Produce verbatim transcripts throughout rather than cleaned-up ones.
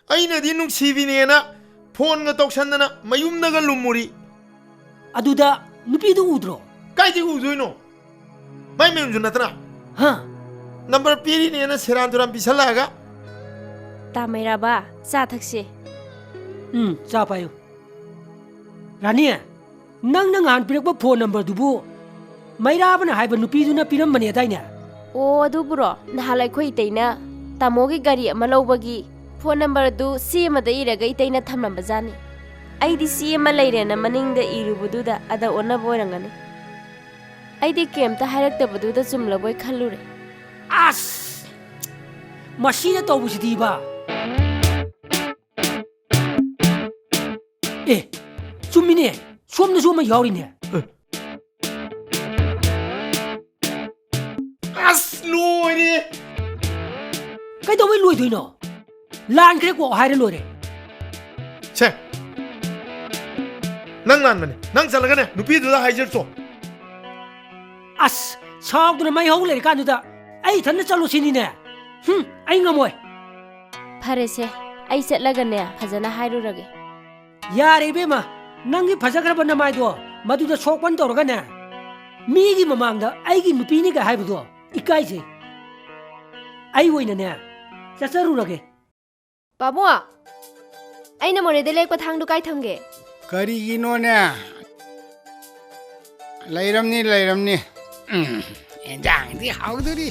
ꯑꯩꯅꯗꯤ ꯅꯨꯡꯁꯤꯕꯤꯅꯦꯅ ꯐꯣꯟꯒ ꯇꯧꯁꯟꯗꯅ ꯃꯌꯨꯝꯗꯒ ꯂꯨꯝꯃꯨꯔꯤ꯫ ꯑꯗꯨꯗ ꯅꯨꯄꯤꯗꯨ ꯎꯗ꯭ꯔꯣ? ꯀꯥꯏꯗꯩ ꯎꯗꯣꯏꯅꯣ? ꯃꯥꯏ ꯃꯌꯨꯝꯁꯨ ꯅꯠꯇꯅ꯫ ꯍꯥ? ꯅꯝꯕꯔ ꯄꯤꯔꯤꯅꯦꯅ ꯁꯦꯔꯥꯟ ꯇꯨꯔꯥꯟ ꯄꯤꯁꯜꯂꯛꯑꯒ꯫ ꯇꯥ ꯃꯩꯔꯥꯕ, ꯆꯥ ꯊꯛꯁꯤ꯫ ꯎꯝ, ꯆꯥ ꯄꯥꯏꯌꯨ꯫ ꯔꯥꯅꯤ, ꯅꯪꯅ ꯉꯍꯥꯟ ꯄꯤꯔꯛꯄ ꯐꯣꯟ ꯅꯝꯕꯔꯗꯨꯕꯨ ꯃꯩꯔꯥꯕꯅ ꯍꯥꯏꯕ ꯅꯨꯄꯤꯗꯨꯅ ꯄꯤꯔꯝꯕꯅꯦꯗꯥꯏꯅꯦ? ꯑꯣ, ꯑꯗꯨꯕꯨꯔꯣ? ꯅꯍꯥꯟ ꯑꯩꯈꯣꯏ ꯏꯇꯩꯅ ꯇꯥꯃꯣꯒꯤ ꯒꯥꯔꯤ ꯑꯃ ꯂꯧꯕꯒꯤ ꯐꯣꯟ ꯅꯝꯕꯔꯗꯨ ꯆꯦ ꯑꯃꯗ ꯏꯔꯒ ꯏꯇꯩꯅ ꯊꯝꯂꯝꯕꯖꯥꯠꯅꯤ꯫ ꯑꯩꯗꯤ ꯆꯦ ꯑꯃ ꯂꯩꯔꯦꯅ ꯃꯅꯤꯡꯗ ꯏꯔꯨꯕꯗꯨꯗ ꯑꯗ ꯑꯣꯟꯅꯕ ꯑꯣꯏꯔꯝꯒꯅꯤ꯫ ꯑꯩꯗꯤ ꯀꯩꯝꯇ ꯍꯥꯏꯔꯛꯇꯕꯗꯨꯗ ꯆꯨꯝꯂꯕꯣꯏ ꯈꯜꯂꯨꯔꯦ꯫ ꯑꯁ! ꯃꯁꯤꯅ ꯇꯧꯕꯁꯤꯗꯤꯕ! ꯑꯦ, ꯆꯨꯝꯃꯤꯅꯦ, ꯁꯣꯝꯗꯁꯨ ꯑꯃ ꯌꯥꯎꯔꯤꯅꯦ꯫ ꯑꯁ, ꯂꯣꯏꯔꯦ! ꯀꯩꯗꯧꯕꯩ ꯂꯣꯏꯗꯣꯏꯅꯣ? ꯂꯥꯟꯈ꯭ꯔꯦ ꯀꯣꯛ ꯍꯥꯏꯔ ꯂꯣꯏꯔꯦ꯫ ꯁꯦ, ꯅꯪ ꯂꯥꯟꯕꯅꯦ꯫ ꯅꯪ ꯆꯠꯂꯒꯅꯦ, ꯅꯨꯄꯤꯗꯨꯗ ꯍꯥꯏꯖꯔꯨꯆꯣ꯫ ꯑꯁ, ꯁꯥꯎꯗꯅ ꯃꯩ ꯍꯧ ꯂꯩꯔꯀꯥꯟꯗꯨꯗ ꯑꯩ ꯏꯊꯟꯗ ꯆꯠꯂꯨ ꯁꯤꯅꯤꯅꯦ꯫ ꯍꯨꯝ, ꯑꯩ ꯉꯝꯃꯣꯏ꯫ ꯐꯔꯦꯁꯦ, ꯑꯩ ꯆꯠꯂꯒꯅꯦ ꯐꯖꯅ ꯍꯥꯏꯔꯨꯔꯒꯦ꯫ ꯌꯥꯔꯦ ꯏꯕꯦꯝꯃ, ꯅꯪꯒꯤ ꯐꯖꯈ꯭ꯔꯕ ꯅꯃꯥꯏꯗꯣ ꯃꯗꯨꯗ ꯁꯣꯛꯄꯟ ꯇꯧꯔꯒꯅꯦ, ꯃꯤꯒꯤ ꯃꯃꯥꯡꯗ ꯑꯩꯒꯤ ꯅꯨꯄꯤꯅꯤꯒ ꯍꯥꯏꯕꯗꯣ ꯏꯀꯥꯏꯖꯩ꯫ ꯑꯩ ꯑꯣꯏꯅꯅꯦ ꯆꯠꯆꯔꯨꯔꯒꯦ꯫ ꯄꯥꯕꯨꯡ, ꯑꯩꯅ ꯃꯣꯔꯦꯗ ꯂꯦꯛꯄ ꯊꯥꯡꯗꯨ ꯀꯥꯏ ꯊꯝꯒꯦ? ꯀꯔꯤꯒꯤꯅꯣꯅꯦ? ꯂꯩꯔꯝꯅꯤ, ꯂꯩꯔꯝꯅꯤ꯫ ꯎꯝ, ꯑꯦꯟꯖꯥꯡꯗꯤ ꯍꯥꯎꯗꯣꯔꯤ꯫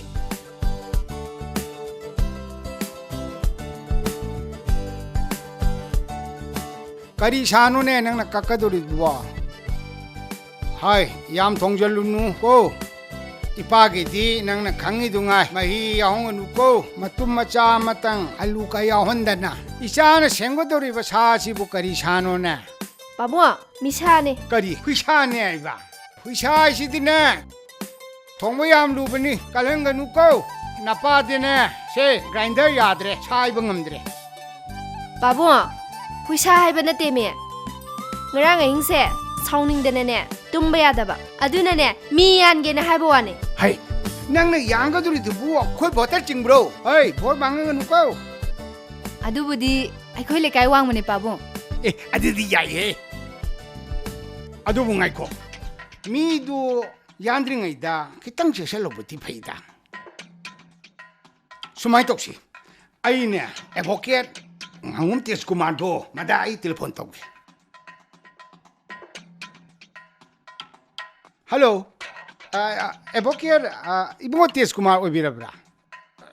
ꯀꯔꯤ ꯁꯥꯅꯣꯅꯦ ꯅꯪꯅ ꯀꯛꯀꯗꯧꯔꯤꯗꯨꯕꯣ? ꯍꯥꯏ, ꯌꯥꯝ ꯊꯣꯡꯖꯜꯂꯨꯅꯨ ꯀꯣ꯫ ꯏꯄꯥꯒꯤꯗꯤ ꯅꯪꯅ ꯈꯪꯉꯤꯗꯨꯉꯥꯏ, ꯃꯍꯤ ꯌꯥꯎꯍꯟꯒꯅꯨꯀꯣ, ꯃꯇꯨꯝ ꯃꯆꯥ ꯑꯃꯇꯪ ꯑꯂꯨ ꯀ ꯌꯥꯎꯍꯟꯗꯅ꯫ ꯏꯆꯥꯅ ꯁꯦꯝꯒꯗꯧꯔꯤꯕ ꯁꯥ ꯑꯁꯤꯕꯨ ꯀꯔꯤ ꯁꯥꯅꯣꯅꯦ? ꯄꯥꯕꯨꯡ, ꯃꯤꯁꯥꯅꯦ꯫ ꯀꯔꯤ ꯍꯨꯏꯁꯥꯅꯦ ꯍꯥꯏꯕ? ꯍꯨꯏꯁꯥ ꯍꯥꯏꯁꯤꯗꯤꯅꯦ, ꯊꯣꯡꯕ ꯌꯥꯝ ꯂꯨꯕꯅꯤ, ꯀꯜꯍꯟꯒꯅꯨꯀꯣ꯫ ꯅꯄꯥꯗꯤꯅꯦ, ꯁꯦ ꯒ꯭ꯔꯥꯏꯟꯗꯔ ꯌꯥꯗ꯭ꯔꯦ, ꯁꯥꯏꯕ ꯉꯝꯗ꯭ꯔꯦ꯫ ꯄꯥꯕꯨꯡ, ꯍꯨꯏꯁꯥ ꯍꯥꯏꯕ ꯅꯠꯇꯦꯃꯤ꯫ ꯉꯔꯥꯡ ꯑꯍꯤꯡꯁꯦ ꯁꯥꯎꯅꯤꯡꯗꯅꯅꯦ ꯇꯨꯝꯕ ꯌꯥꯗꯕ꯫ ꯑꯗꯨꯅꯅꯦ ꯃꯤ ꯌꯥꯟꯒꯦꯅ ꯍꯥꯏꯕ ꯋꯥꯅꯤ꯫ ꯍꯩ, ꯅꯪꯅ ꯌꯥꯟꯒꯗꯧꯔꯤꯗꯨꯕꯨ ꯑꯩꯈꯣꯏ ꯚꯣꯇꯔ ꯆꯤꯡꯕ꯭ꯔꯣ? ꯍꯩ, ꯚꯣꯠ ꯃꯥꯡꯍꯟꯒꯅꯨꯀꯣ꯫ ꯑꯗꯨꯕꯨꯗꯤ ꯑꯩꯈꯣꯏ ꯂꯩꯀꯥꯏ ꯋꯥꯡꯃꯅꯦ, ꯄꯥꯕꯨꯡ꯫ ꯑꯦ, ꯑꯗꯨꯗꯤ ꯌꯥꯏꯍꯦ꯫ ꯑꯗꯨꯕꯨ ꯉꯥꯏꯈꯣ, ꯃꯤꯗꯨ ꯌꯥꯟꯗ꯭ꯔꯤꯉꯩꯗ ꯈꯤꯇꯪ ꯆꯦꯛꯁꯤꯜꯍꯧꯕꯗꯤ ꯐꯩꯗ꯫ ꯁꯨꯃꯥꯏꯅ ꯇꯧꯁꯤ, ꯑꯩꯅꯦ ꯑꯦꯗꯚꯣꯀꯦꯠ ꯉꯥꯉꯣꯝ ꯇꯦꯖꯀꯨꯃꯥꯔꯗꯣ ꯃꯗꯥ ꯑꯩ ꯇꯦꯂꯤꯐꯣꯟ ꯇꯧꯒꯦ꯫ ꯍꯜꯂꯣ, ꯑ, ꯑ, ꯑꯦꯗꯚꯣꯀꯦꯠ, ꯑ, ꯏꯕꯨꯡꯉꯣ ꯇꯦꯖꯀꯨꯃꯥꯔ ꯑꯣꯏꯕꯤꯔꯕ꯭ꯔꯥ?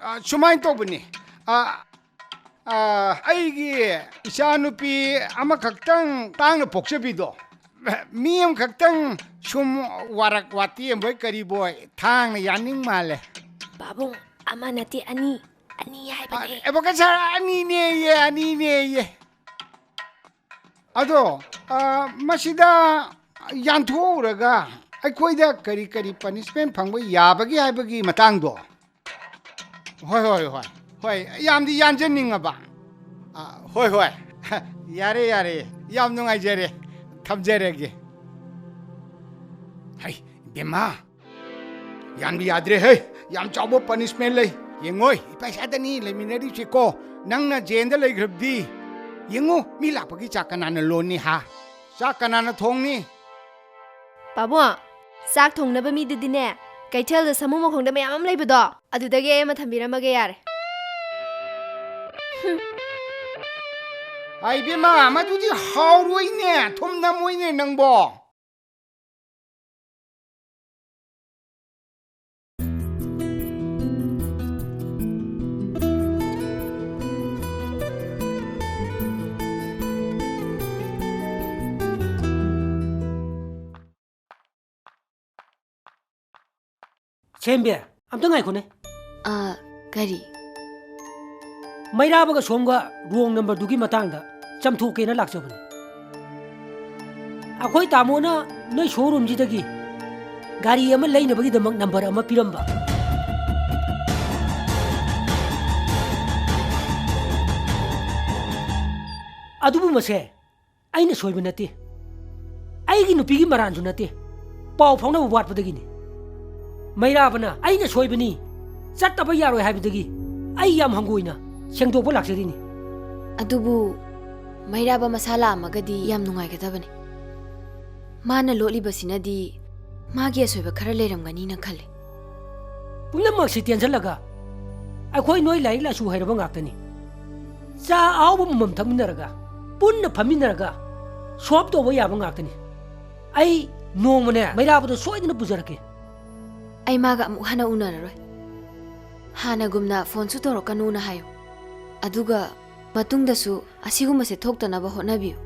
ꯑ, ꯁꯨꯃꯥꯏꯅ ꯇꯧꯕꯅꯤ, ꯑ, ꯑ, ꯑꯩꯒꯤ ꯏꯆꯥꯅꯨꯄꯤ ꯑꯃꯈꯛꯇꯪ ꯇꯥꯡꯅ ꯄꯣꯛꯆꯕꯤꯗꯣ, ꯃꯤ ꯑꯃꯈꯛꯇꯪ ꯁꯨꯝ ꯋꯥꯔꯛ ꯋꯥꯇꯦꯝꯕꯣꯏ ꯀꯔꯤꯕꯣꯏ ꯊꯥꯡꯅ ꯌꯥꯅꯤꯡ ꯃꯥꯜꯂꯦ꯫ ꯄꯥꯕꯨꯡ, ꯑꯃ ꯅꯠꯇꯦ, ꯑꯅꯤ, ꯑꯅꯤ ꯑ, ꯍꯥꯏꯕꯅꯦ꯫ ꯑꯦꯗꯚꯣꯀꯦꯠ ꯁꯥꯔ, ꯑꯅꯤꯅꯦꯌꯦ, ꯑꯅꯤꯅꯦꯌꯦ꯫ ꯑꯗꯣ, ꯑ, ꯃꯁꯤꯗ ꯌꯥꯟꯊꯣꯛꯎꯔꯒ ꯑꯩꯈꯣꯏꯗ ꯀꯔꯤ ꯀꯔꯤ ꯄꯅꯤꯁꯃꯦꯟ ꯐꯪꯕ ꯌꯥꯕꯒꯦ ꯍꯥꯏꯕꯒꯤ ꯃꯇꯥꯡꯗꯣ꯫ ꯍꯣꯏ, ꯍꯣꯏ, ꯍꯣꯏ꯫ ꯍꯣꯏ, ꯌꯥꯝꯗꯤ ꯌꯥꯟꯖꯅꯤꯡꯉꯕ꯫ ꯑ, ꯍꯣꯏ, ꯍꯣꯏ꯫ ꯌꯥꯔꯦ, ꯌꯥꯔꯦ꯫ ꯌꯥꯝ ꯅꯨꯡꯉꯥꯏꯖꯔꯦ꯫ ꯊꯝꯖꯔꯒꯦ꯫ ꯍꯩ, ꯏꯕꯦꯝꯃ꯫ ꯌꯥꯟꯕ ꯌꯥꯗ꯭ꯔꯦ ꯍꯦ꯫ ꯌꯥꯝ ꯆꯥꯎꯕ ꯄꯅꯤꯁꯃꯦꯟ ꯂꯩ꯫ ꯌꯦꯡꯉꯣꯏ, ꯏꯄꯥ ꯏꯁꯥꯗꯅꯤ ꯂꯩꯃꯤꯟꯅꯔꯤꯁꯤꯀꯣ꯫ ꯅꯪꯅ ꯖꯦꯟꯗ ꯂꯩꯈ꯭ꯔꯕꯗꯤ꯫ ꯌꯦꯡꯉꯨ, ꯃꯤ ꯂꯥꯛꯄꯒꯤ ꯆꯥꯛ ꯀꯅꯥꯅ ꯂꯣꯟꯅꯤ ꯍꯥ? ꯆꯥꯛ ꯀꯅꯥꯅ ꯊꯣꯡꯅꯤ? ꯄꯥꯕꯨꯡ, ꯆꯥꯛ ꯊꯣꯡꯅꯕ ꯃꯤꯗꯨꯗꯤꯅꯦ, ꯀꯩꯊꯦꯜꯗ ꯁꯥꯃꯨ ꯃꯈꯣꯡꯗ ꯃꯌꯥꯝ ꯑꯃ ꯂꯩꯕꯗꯣ, ꯑꯗꯨꯗꯒꯤ ꯑꯩ ꯑꯃ ꯊꯝꯕꯤꯔꯝꯃꯒꯦ ꯌꯥꯔꯦ꯫ ꯍꯨꯝ꯫ ꯑꯥ, ꯏꯕꯦꯝꯃ, ꯃꯗꯨꯗꯤ ꯍꯥꯎꯔꯣꯏꯅꯦ, ꯊꯨꯝ ꯅꯝꯃꯣꯏꯅꯦ ꯅꯪꯕꯣ꯫ ꯁꯦꯝꯕꯤ, ꯑꯝꯇ ꯉꯥꯏꯈꯣꯅꯦ꯫ ꯑ, ꯀꯔꯤ? ꯃꯩꯔꯥꯕꯒ ꯁꯣꯝꯒ ꯔꯣꯡ ꯅꯝꯕꯔꯗꯨꯒꯤ ꯃꯇꯥꯡꯗ ꯆꯝꯊꯣꯛꯀꯦꯅ ꯂꯥꯛꯆꯕꯅꯤ꯫ ꯑꯩꯈꯣꯏ ꯇꯥꯃꯣꯅ ꯅꯣꯏ ꯁꯣꯔꯨꯝꯁꯤꯗꯒꯤ ꯒꯥꯔꯤ ꯑꯃ ꯂꯩꯅꯕꯒꯤꯗꯃꯛ ꯅꯝꯕꯔ ꯑꯃ ꯄꯤꯔꯝꯕ꯫ ꯑꯗꯨꯕꯨ ꯃꯁꯦ ꯑꯩꯅ ꯁꯣꯏꯕ ꯅꯠꯇꯦ, ꯑꯩꯒꯤ ꯅꯨꯄꯤꯒꯤ ꯃꯔꯥꯟꯁꯨ ꯅꯠꯇꯦ, ꯄꯥꯎ ꯐꯥꯎꯅꯕ ꯋꯥꯠꯄꯗꯒꯤꯅꯤ꯫ ꯃꯩꯔꯥꯕꯅ ꯑꯩꯅ ꯁꯣꯏꯕꯅꯤ, ꯆꯠꯇꯕ ꯌꯥꯔꯣꯏ ꯍꯥꯏꯕꯗꯒꯤ ꯑꯩ ꯌꯥꯝ ꯍꯪꯒꯣꯏꯅ ꯁꯦꯡꯗꯣꯛꯄ ꯂꯥꯛꯆꯔꯤꯅꯤ꯫ ꯑꯗꯨꯕꯨ ꯃꯩꯔꯥꯕ ꯃꯁꯥ ꯂꯥꯛꯑꯝꯃꯒꯗꯤ ꯌꯥꯝ ꯅꯨꯡꯉꯥꯏꯒꯗꯕꯅꯤ꯫ ꯃꯥꯅ ꯂꯣꯠꯂꯤꯕꯁꯤꯅꯗꯤ ꯃꯥꯒꯤ ꯑꯁꯣꯏꯕ ꯈꯔ ꯂꯩꯔꯝꯒꯅꯤꯅ ꯈꯜꯂꯤ꯫ ꯄꯨꯝꯅꯃꯛꯁꯤ ꯇꯦꯟꯁꯤꯜꯂꯒ ꯑꯩꯈꯣꯏ ꯅꯣꯏ ꯂꯥꯏꯔꯤꯛ ꯂꯥꯏꯁꯨ ꯍꯩꯔꯕ ꯉꯥꯛꯇꯅꯤ꯫ ꯆꯥ ꯑꯍꯥꯎꯕ ꯑꯃꯃꯝ ꯊꯛꯃꯤꯟꯅꯔꯒ, ꯄꯨꯟꯅ ꯐꯝꯃꯤꯟꯅꯔꯒ ꯁꯣꯞ ꯇꯧꯕ ꯌꯥꯕ ꯉꯥꯛꯇꯅꯤ꯫ ꯑꯩ ꯅꯣꯡꯃꯅꯦ ꯃꯩꯔꯥꯕꯗꯣ ꯁꯣꯏꯗꯅ ꯄꯨꯖꯔꯛꯀꯦ꯫ ꯑꯩ ꯃꯥꯒ ꯑꯃꯨꯛ ꯍꯟꯅ ꯎꯅꯔꯔꯣꯏ꯫ ꯍꯥꯟꯅꯒꯨꯝꯅ ꯐꯣꯟꯁꯨ ꯇꯧꯔꯛꯀꯅꯨꯅ ꯍꯥꯏꯌꯨ꯫ ꯑꯗꯨꯒ ꯃꯇꯨꯡꯗꯁꯨ ꯑꯁꯤꯒꯨꯝꯕꯁꯦ ꯊꯣꯛꯇꯅꯕ ꯍꯣꯠꯅꯕꯤꯌꯨ꯫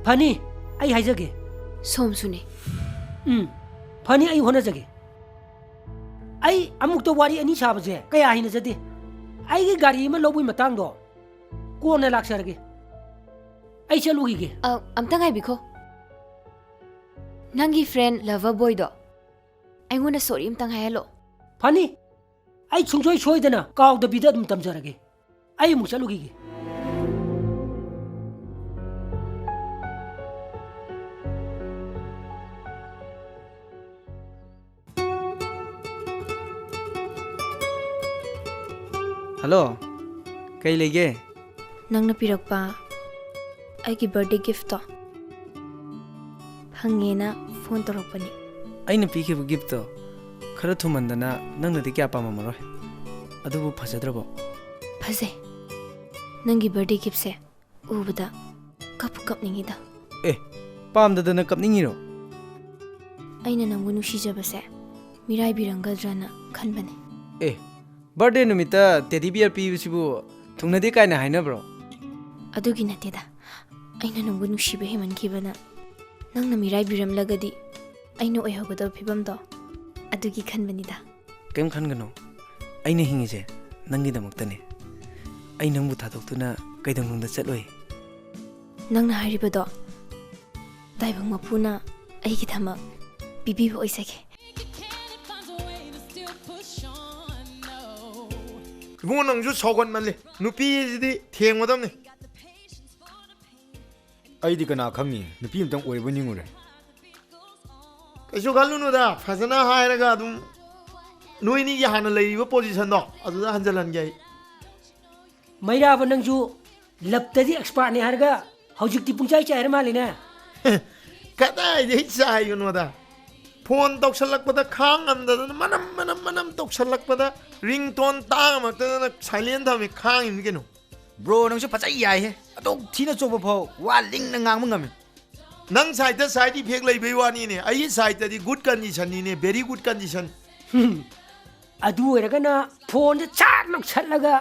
ꯐꯅꯤ, ꯑꯩ ꯍꯥꯏꯖꯒꯦ꯫ ꯁꯣꯝꯁꯨꯅꯦ꯫ ꯎꯝ, ꯐꯅꯤ, ꯑꯩ ꯍꯣꯠꯅꯖꯒꯦ꯫ ꯑꯩ ꯑꯃꯨꯛꯇ ꯋꯥꯔꯤ ꯑꯅꯤ ꯁꯥꯕꯁꯦ ꯀꯌꯥ ꯍꯩꯅꯖꯗꯦ꯫ ꯑꯩꯒꯤ ꯒꯥꯔꯤ ꯑꯃ ꯂꯧꯕꯒꯤ ꯃꯇꯥꯡꯗꯣ ꯀꯣꯟꯅ ꯂꯥꯛꯆꯔꯒꯦ꯫ ꯑꯩ ꯆꯠꯂꯨꯈꯤꯒꯦ꯫ ꯑ, ꯑꯝꯇ ꯉꯥꯏꯕꯤꯈꯣ꯫ ꯅꯪꯒꯤ friend lover boyꯗꯣ ꯑꯩꯉꯣꯟꯗ sorry ꯑꯝꯇꯪ ꯍꯥꯏꯍꯜꯂꯣ꯫ ꯐꯅꯤ, ꯑꯩ ꯁꯨꯡꯁꯣꯏ ꯁꯣꯏꯗꯅ ꯀꯥꯎꯗꯕꯤꯗ ꯑꯗꯨꯝ ꯇꯝꯖꯔꯒꯦ꯫ ꯑꯩ ꯑꯃꯨꯛ ꯆꯠꯂꯨꯈꯤꯒꯦ꯫ ꯍꯜꯂꯣ, ꯀꯩ ꯂꯩꯒꯦ? ꯅꯪꯅ ꯄꯤꯔꯛꯄ ꯑꯩꯒꯤ birthday giftꯇꯣ ꯐꯪꯉꯦꯅ ꯐꯣꯟ ꯇꯧꯔꯛꯄꯅꯤ꯫ ꯑꯩꯅ ꯄꯤꯈꯤꯕ giftꯇꯣ ꯈꯔ ꯊꯨꯃꯟꯗꯅ ꯅꯪꯅꯗꯤ ꯀꯌꯥ ꯄꯥꯝꯃꯝꯃꯔꯣꯏ꯫ ꯑꯗꯨꯕꯨ ꯐꯖꯗ꯭ꯔꯕꯣ? ꯐꯖꯩ꯫ ꯅꯪꯒꯤ birthday giftꯁꯦ ꯎꯕꯗ ꯀꯞꯄꯨ ꯀꯞꯅꯤꯡꯉꯤꯗ꯫ ꯑꯦ, ꯄꯥꯝꯗꯗꯅ ꯀꯞꯅꯤꯡꯉꯤꯔꯣ? ꯑꯩꯅ ꯅꯪꯕꯨ ꯅꯨꯡꯁꯤꯖꯕꯁꯦ ꯃꯤꯔꯥꯏꯕꯤꯔꯝꯒꯗ꯭ꯔꯅ ꯈꯟꯕꯅꯦ꯫ ꯑꯦ, birthday ꯅꯨꯃꯤꯠꯇ teddy bear ꯄꯤꯕꯁꯤꯕꯨ ꯊꯨꯡꯅꯗꯦ ꯀꯥꯏꯅ ꯍꯥꯏꯅꯕ꯭ꯔꯣ? ꯑꯗꯨꯒꯤ ꯅꯠꯇꯦꯗ, ꯑꯩꯅ ꯅꯪꯕꯨ ꯅꯨꯡꯁꯤꯕ ꯍꯦꯟꯃꯟꯈꯤꯕꯅ ꯅꯪꯅ ꯃꯤꯔꯥꯏꯕꯤꯔꯝꯂꯒꯗꯤ ꯑꯩꯅ ꯑꯣꯏꯍꯧꯒꯗꯕ ꯐꯤꯕꯝꯗꯣ ꯑꯗꯨꯒꯤ ꯈꯟꯕꯅꯤꯗ꯫ ꯀꯩꯝ ꯈꯟꯒꯅꯨ, ꯑꯩꯅ ꯍꯤꯡꯉꯤꯁꯦ ꯅꯪꯒꯤꯗꯃꯛꯇꯅꯦ꯫ ꯑꯩ ꯅꯪꯕꯨ ꯊꯥꯗꯣꯛꯇꯨꯅ ꯀꯩꯗꯧꯅꯨꯡꯗ ꯆꯠꯂꯣꯏ꯫ ꯅꯪꯅ ꯍꯥꯏꯔꯤꯕꯗꯣ ꯇꯥꯏꯕꯪ ꯃꯄꯨꯅ ꯑꯩꯒꯤꯗꯃꯛ ꯄꯤꯕꯤꯕ ꯑꯣꯏꯖꯒꯦ꯫ ꯏꯕꯨꯡꯉꯣ, ꯅꯪꯁꯨ ꯁꯥꯎꯒꯟꯃꯜꯂꯤ꯫ ꯅꯨꯄꯤꯁꯤꯗꯤ ꯊꯦꯡꯒꯗꯕꯅꯤ꯫ ꯑꯩꯗꯤ ꯀꯅꯥ ꯈꯪꯉꯤ, ꯅꯨꯄꯤ ꯑꯝꯇꯪ ꯑꯣꯏꯔꯕꯣꯏ ꯅꯤꯡꯉꯨꯔꯦ꯫ ꯀꯩꯁꯨ ꯈꯜꯂꯨꯅꯨꯗ, ꯐꯖꯅ ꯍꯥꯏꯔꯒ ꯑꯗꯨꯝ ꯅꯣꯏꯅꯤꯒꯤ ꯍꯥꯟꯅ ꯂꯩꯔꯤꯕ positionꯗꯣ ꯑꯗꯨꯗ ꯍꯟꯖꯤꯜꯍꯟꯒꯦ ꯑꯩ꯫ ꯃꯩꯔꯥꯕ, ꯅꯪꯁꯨ ꯂꯞꯇꯗꯤ ꯑꯦꯛꯁꯄꯥꯔꯠꯅꯤ ꯍꯥꯏꯔꯒ ꯍꯧꯖꯤꯛꯇꯤ ꯄꯨꯡꯆꯥꯏ ꯆꯥꯏꯔ ꯃꯥꯜꯂꯦꯅꯦ꯫ ꯀꯗꯥꯏꯗꯒꯤ ꯆꯥꯏꯕꯅꯣꯗ? ꯐꯣꯟ ꯇꯧꯁꯜꯂꯛꯄꯗ ꯈꯥꯡ ꯉꯝꯗꯗꯅ ꯃꯅꯝ, ꯃꯅꯝ, ꯃꯅꯝ ꯇꯧꯁꯜꯂꯛꯄꯗ ꯔꯤꯡꯇꯣꯟ ꯇꯥ ꯉꯝꯃꯛꯇꯗꯅ ꯁꯥꯏꯂꯦꯟ ꯊꯝꯃꯤ, ꯈꯥꯡꯉꯤꯅꯤ ꯀꯩꯅꯣ꯫ ꯕ꯭ꯔꯣ, ꯅꯪꯁꯨ ꯐꯖ ꯌꯥꯏꯍꯦ꯫ ꯑꯗꯨꯛ ꯊꯤꯅ ꯆꯣꯞꯄ ꯐꯥꯎ ꯋꯥ ꯂꯤꯡꯅ ꯉꯥꯡꯕ ꯉꯝꯃꯤ꯫ ꯅꯪ ꯁꯥꯏꯠꯇ ꯁꯥꯏꯠ ꯏꯐꯦꯛ ꯂꯩꯕꯩ ꯋꯥꯅꯤꯅꯦ, ꯑꯩꯒꯤ ꯁꯥꯏꯠꯇꯗꯤ ꯒꯨꯗ ꯀꯟꯗꯤꯁꯟꯅꯤꯅꯦ, ꯚꯦꯔꯤ ꯒꯨꯗ ꯀꯟꯗꯤꯁꯟ꯫ ꯍꯨꯝ, ꯑꯗꯨ ꯑꯣꯏꯔꯒꯅ ꯐꯣꯟꯗ ꯁꯠ ꯂꯧꯁꯜꯂꯒ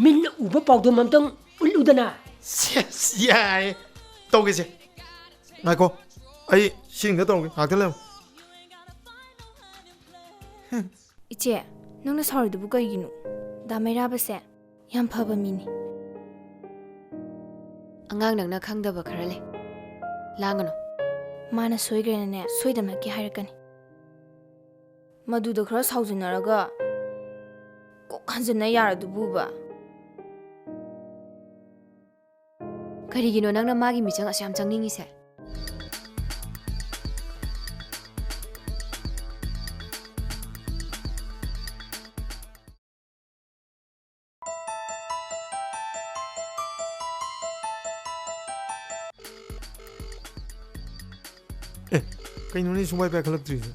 ꯃꯤꯠꯅ ꯎꯕ ꯄꯥꯎꯗꯝ ꯑꯝꯇꯪ ꯎꯠꯂꯨꯗꯅ꯫ ꯁꯦꯁ, ꯌꯥꯏ, ꯇꯧꯒꯦꯁꯦ꯫ ꯉꯥꯏꯈꯣ, ꯑꯩ ꯁꯤꯡꯗ ꯇꯧꯔꯒꯦ, ꯉꯥꯛꯇꯪ ꯂꯩꯌꯨ꯫ ꯏꯆꯦ, ꯅꯪꯅ ꯁꯥꯎꯔꯤꯗꯨꯕꯨ ꯀꯩꯒꯤꯅꯣ? ꯗꯥ ꯃꯩꯔꯥꯕꯁꯦ ꯌꯥꯝ ꯐꯕ ꯃꯤꯅꯤ꯫ ꯑꯉꯥꯡ ꯅꯪꯅ ꯈꯪꯗꯕ ꯈꯔ ꯂꯩ꯫ ꯂꯥꯡꯒꯅꯨ꯫ ꯃꯥꯅ ꯁꯣꯏꯈ꯭ꯔꯦꯅꯅꯦ, ꯁꯣꯏꯗꯅꯃꯛꯀꯤ ꯍꯥꯏꯔꯛꯀꯅꯤ꯫ ꯃꯗꯨꯗ ꯈꯔ ꯁꯥꯎꯖꯟꯅꯔꯒ ꯀꯣꯛ ꯍꯟꯖꯟꯅ ꯌꯥꯔꯗꯨꯕꯨꯕ꯫ ꯀꯔꯤꯒꯤꯅꯣ ꯅꯪꯅ ꯃꯥꯒꯤ ꯃꯤꯆꯪ ꯑꯁꯨꯛ ꯌꯥꯝ ꯆꯪꯅꯤꯡꯉꯤꯁꯦ? ꯑꯦ, ꯀꯩꯅꯣꯅꯦ ꯁꯨꯡꯄꯥꯏ ꯄꯥꯏꯈꯠꯂꯛꯇ꯭ꯔꯤꯁꯦ?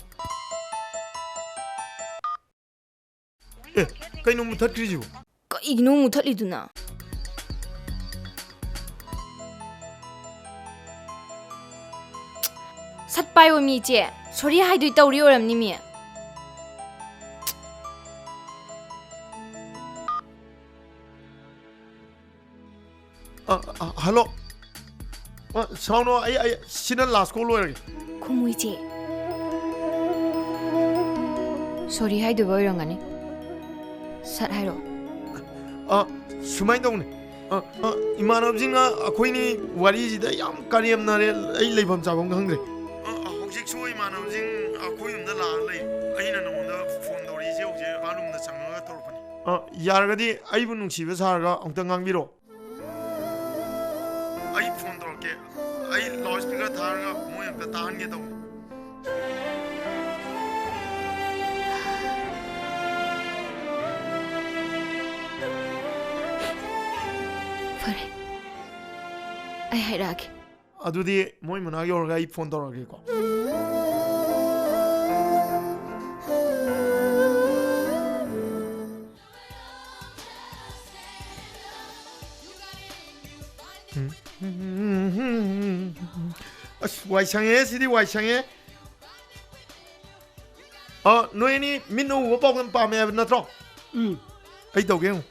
ꯑꯦ, ꯀꯩꯅꯣ ꯃꯨꯊꯠꯈ꯭ꯔꯤꯁꯤꯕꯣ? ꯀꯩꯒꯤꯅꯣ ꯃꯨꯊꯠꯂꯤꯗꯨꯅ? ꯁꯠ ꯄꯥꯏꯌꯣ ꯃꯤ, ꯏꯆꯦ꯫ ꯁꯣꯔꯤ ꯍꯥꯏꯗꯣꯏ ꯇꯧꯔꯤ ꯑꯣꯏꯔꯝꯅꯤ ꯃꯤ꯫ ꯑ, ꯑ, ꯍꯜꯂꯣ꯫ ꯑ, ꯁꯥꯎꯅꯣ, ꯑꯩ, ꯑꯩ, ꯁꯤꯅ ꯂꯥꯁ ꯀꯣꯜ ꯑꯣꯏꯔꯒꯦ꯫ ꯈꯨꯝꯃꯨ ꯏꯆꯦ꯫ ꯁꯣꯔꯤ ꯍꯥꯏꯗꯣꯏꯕ ꯑꯣꯏꯔꯝꯒꯅꯤ꯫ ꯁꯠ ꯍꯥꯏꯔꯛꯑꯣ꯫ ꯑ, ꯁꯨꯃꯥꯏꯅ ꯇꯧꯅꯤ꯫ ꯑ, ꯑ, ꯏꯃꯥꯟꯅꯕꯁꯤꯡꯅ ꯑꯩꯈꯣꯏꯅꯤ ꯋꯥꯔꯤꯁꯤꯗ ꯌꯥꯝ ꯀꯔꯦꯝꯅꯔꯦ꯫ ꯑꯩ ꯂꯩꯐꯝ ꯆꯥꯐꯝ ꯈꯪꯗ꯭ꯔꯦ꯫ ꯑ, ꯑ, ꯍꯧꯖꯤꯛꯁꯨ ꯏꯃꯥꯟꯅꯕꯁꯤꯡ ꯑꯩꯈꯣꯏ ꯌꯨꯝꯗ ꯂꯥꯛꯑꯒ ꯂꯩ꯫ ꯑꯩꯅ ꯅꯉꯣꯟꯗ ꯐꯣꯟ ꯇꯧꯔꯤꯁꯦ ꯍꯧꯖꯤꯛ ꯕꯥꯠꯔꯨꯝꯗ ꯆꯪꯉꯒ ꯇꯧꯔꯛꯄꯅꯤ꯫ ꯑ, ꯌꯥꯔꯒꯗꯤ ꯑꯩꯕꯨ ꯅꯨꯡꯁꯤꯕ ꯁꯥꯔꯒ ꯑꯃꯨꯛꯇ ꯉꯥꯡꯕꯤꯔꯣ꯫ ꯑꯩ ꯐꯣꯟ ꯇꯧꯔꯛꯀꯦ꯫ ꯑꯩ ꯂꯥꯎꯠ ꯁ꯭ꯄꯤꯀꯔ ꯊꯥꯔꯒ ꯃꯣꯏ ꯑꯝꯇ ꯇꯥꯍꯟꯒꯦ ꯇꯧꯕ꯫ ꯐꯔꯦ꯫ ꯑꯩ ꯍꯥꯏꯔꯛꯑꯒꯦ꯫ ꯑꯗꯨꯗꯤ ꯃꯣꯏ ꯃꯅꯥꯛ ꯌꯧꯔꯒ ꯑꯩ ꯐꯣꯟ ꯇꯧꯔꯛꯑꯒꯦꯀꯣ꯫ ꯑꯁ, ꯋꯥꯏ ꯁꯪꯉꯦ, ꯁꯤꯗꯤ ꯋꯥꯏ ꯁꯪꯉꯦ꯫ ꯑ, ꯅꯣꯏ ꯑꯅꯤ ꯃꯤꯠꯅ ꯎꯕ ꯄꯥꯎꯗꯝ ꯄꯥꯝꯃꯦ ꯍꯥꯏꯕ ꯅꯠꯇ꯭ꯔꯣ? ꯎꯝ꯫ ꯑꯩ ꯇꯧꯒꯦ ꯌꯦꯡꯉꯨ꯫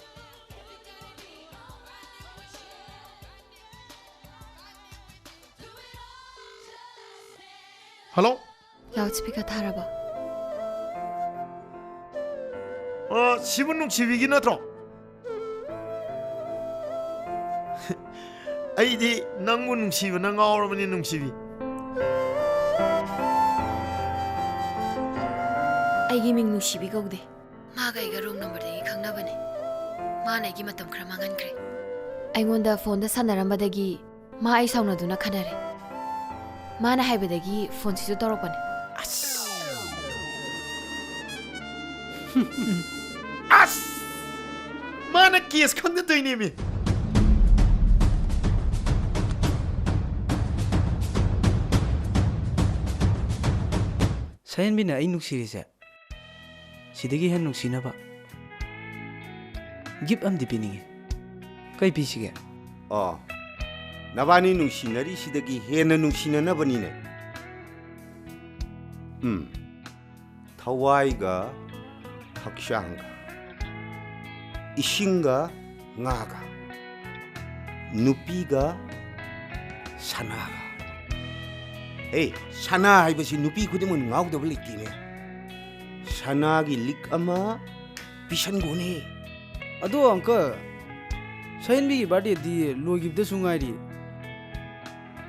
ꯍꯜꯂꯣ꯫ ꯂꯥꯎꯠ ꯁ꯭ꯄꯤꯀꯔ ꯊꯥꯔꯕ? ꯑ, ꯁꯤꯕꯨ ꯅꯨꯡꯁꯤꯕꯤꯒꯤ ꯅꯠꯇ꯭ꯔꯣ? ꯑꯩꯗꯤ ꯅꯪꯕꯨ ꯅꯨꯡꯁꯤꯕꯅ ꯉꯥꯎꯔꯕꯅꯤ, ꯅꯨꯡꯁꯤꯕꯤ꯫ ꯑꯩꯒꯤ ꯃꯤꯡ ꯅꯨꯡꯁꯤꯕꯤ ꯀꯧꯗꯦ꯫ ꯃꯥꯒ ꯑꯩꯒ ꯔꯣꯡ ꯅꯝꯕꯔꯗꯒꯤ ꯈꯪꯅꯕꯅꯦ꯫ ꯃꯥꯅ ꯑꯩꯒꯤ ꯃꯇꯝ ꯈꯔ ꯃꯥꯡꯍꯟꯈ꯭ꯔꯦ꯫ ꯑꯩꯉꯣꯟꯗ ꯐꯣꯟꯗ ꯁꯥꯟꯅꯔꯝꯕꯗꯒꯤ ꯃꯥ ꯑꯩ ꯁꯥꯎꯅꯗꯨꯅ ꯈꯟꯅꯔꯦ꯫ ꯃꯥꯅ ꯍꯥꯏꯕꯗꯒꯤ ꯐꯣꯟꯁꯤꯁꯨ ꯇꯧꯔꯛꯄꯅꯦ꯫ ꯑꯁ! ꯃꯥꯅ ꯀꯦꯁ ꯈꯪꯗ ꯇꯧꯏꯅꯦꯃꯤ꯫ ꯁꯍꯦꯟꯕꯤꯅ ꯑꯩ ꯅꯨꯡꯁꯤꯔꯤꯁꯦ ꯁꯤꯗꯒꯤ ꯍꯦꯟꯅ ꯅꯨꯡꯁꯤꯅꯕ ꯒꯤꯐ ꯑꯃꯗꯤ ꯄꯤꯅꯤꯡꯉꯤ꯫ ꯀꯩ ꯄꯤꯁꯤꯒꯦ? ꯑꯣ, ꯅꯕꯥꯅꯤ ꯅꯨꯡꯁꯤꯅꯔꯤꯁꯤꯗꯒꯤ ꯍꯦꯟꯅ ꯅꯨꯡꯁꯤꯅꯅꯕꯅꯤꯅꯦ꯫ ꯎꯝ, ꯊꯋꯥꯏꯒ ꯍꯛꯆꯥꯡꯒ, ꯏꯁꯤꯡꯒ ꯉꯥꯒ, ꯅꯨꯄꯤꯒ ꯁꯅꯥꯒ꯫ ꯑꯦ, ꯁꯅꯥ ꯍꯥꯏꯕꯁꯤ ꯅꯨꯄꯤ ꯈꯨꯗꯤꯡꯃꯛ ꯉꯥꯎꯗꯕ ꯂꯩꯇꯦꯅꯦ꯫ ꯁꯅꯥꯒꯤ ꯂꯤꯛ ꯑꯃ ꯄꯤꯁꯟꯒꯣꯅꯦ꯫ ꯑꯗꯣ ꯑꯪꯀꯜ, ꯁꯍꯦꯟꯕꯤꯒꯤ ꯕꯥꯔꯗꯦꯗꯤ ꯂꯣꯏꯈꯤꯕꯗꯁꯨ ꯉꯥꯏꯔꯤ꯫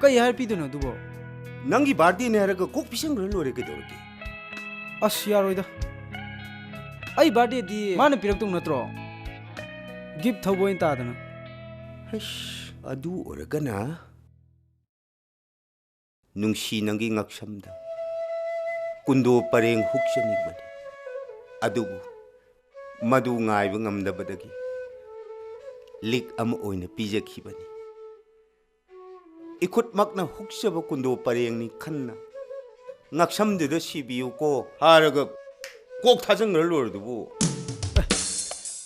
ꯀꯩ ꯍꯥꯏꯔ ꯄꯤꯗꯣꯏꯅꯣ ꯑꯗꯨꯕꯣ? ꯅꯪꯒꯤ ꯕꯥꯔꯗꯦꯅꯦ ꯍꯥꯏꯔꯒ ꯀꯣꯛ ꯄꯤꯁꯟꯈ꯭ꯔ ꯂꯣꯏꯔꯦ, ꯀꯩꯗꯧꯔꯒꯦ? ꯑꯁ, ꯌꯥꯔꯣꯏꯗ꯫ ꯑꯩ ꯕꯥꯔꯗꯦꯗꯤ ꯃꯥꯅ ꯄꯤꯔꯛꯇꯧ ꯅꯠꯇ꯭ꯔꯣ? ꯒꯤꯐ ꯊꯧꯕ ꯑꯣꯏꯅ ꯇꯥꯗꯅ꯫ ꯍꯩꯁ, ꯑꯗꯨ ꯑꯣꯏꯔꯒꯅ ꯅꯨꯡꯁꯤ ꯅꯪꯒꯤ ꯉꯛꯁꯝꯗ ꯀꯨꯟꯗꯣ ꯄꯔꯦꯡ ꯍꯨꯛꯆꯅꯤꯡꯕꯅꯤ꯫ ꯑꯗꯨꯕꯨ ꯃꯗꯨ ꯉꯥꯏꯕ ꯉꯝꯗꯕꯗꯒꯤ ꯂꯤꯛ ꯑꯃ ꯑꯣꯏꯅ ꯄꯤꯖꯈꯤꯕꯅꯤ꯫ ꯏꯈꯨꯠꯃꯛꯅ ꯍꯨꯛꯆꯕ ꯀꯨꯟꯗꯣ ꯄꯔꯦꯡꯅꯤ ꯈꯟꯅ ꯉꯛꯁꯝꯗꯨꯗ ꯁꯤꯕꯤꯌꯨꯀꯣ ꯍꯥꯏꯔꯒ ꯀꯣꯛ ꯊꯥꯖꯟꯈ꯭ꯔ ꯂꯣꯏꯔꯗꯨꯕꯨ꯫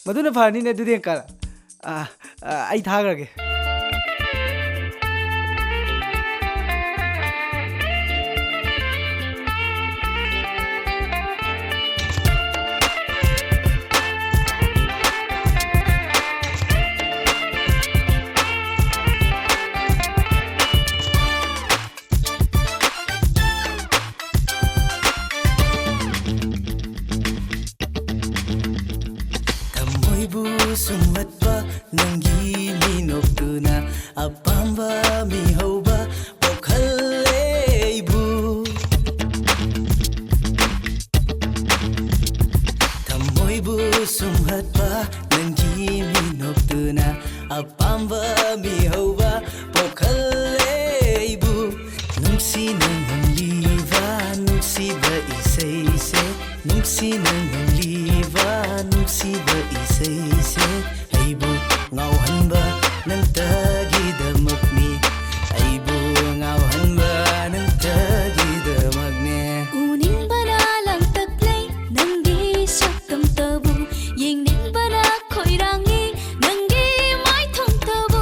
ꯃꯗꯨꯅ ꯐꯔꯅꯤꯅꯦ ꯑꯗꯨꯗꯤ ꯑꯪꯀꯜ꯫ ꯑꯥ, ꯑꯥ, ꯑꯩ ꯊꯥꯈ꯭ꯔꯒꯦ꯫ ꯊꯃꯣꯏꯕꯨ ꯁꯨꯝꯍꯠꯄ ꯅꯪꯒꯤ ꯃꯤꯅꯣꯛꯇꯨꯅ ꯑꯄꯥꯝꯕ ꯃꯤꯍꯧꯕ ꯄꯣꯛꯍꯜꯂꯦ ꯑꯩꯕꯨ꯫ ꯊꯃꯣꯏꯕꯨ ꯁꯨꯝꯍꯠꯄ ꯅꯪꯒꯤ ꯃꯤꯅꯣꯛꯇꯨꯅ ꯑꯄꯥꯝꯕ ꯃꯤꯍꯧꯕ ꯄꯣꯛꯍꯜꯂꯦ ꯑꯩꯕꯨ꯫ ꯅꯨꯡꯁꯤꯅ ꯉꯪꯂꯤꯕ ꯅꯨꯡꯁꯤꯕ ꯏꯁꯩꯁꯦ, ꯅꯨꯡꯁꯤꯅ ꯉꯪꯂꯤꯕ ꯅꯨꯡꯁꯤꯕ ꯏꯁꯩꯁꯦ, ꯑꯩꯕꯨ ꯉꯥꯎꯍꯟꯕ ꯅꯪꯇꯒꯤꯗꯃꯛꯅꯤ, ꯑꯩꯕꯨ ꯉꯥꯎꯍꯟꯕ ꯅꯪꯇꯒꯤꯗꯃꯛꯅꯦ꯫ ꯎꯅꯤꯡꯕꯅ ꯂꯥꯡꯇꯛ ꯂꯩ ꯅꯪꯒꯤ ꯁꯛꯇꯝꯇꯕꯨ, ꯌꯦꯡꯅꯤꯡꯕꯅ ꯈꯣꯏꯔꯥꯡꯉꯤ ꯅꯪꯒꯤ ꯃꯥꯏꯊꯣꯡꯇꯕꯨ꯫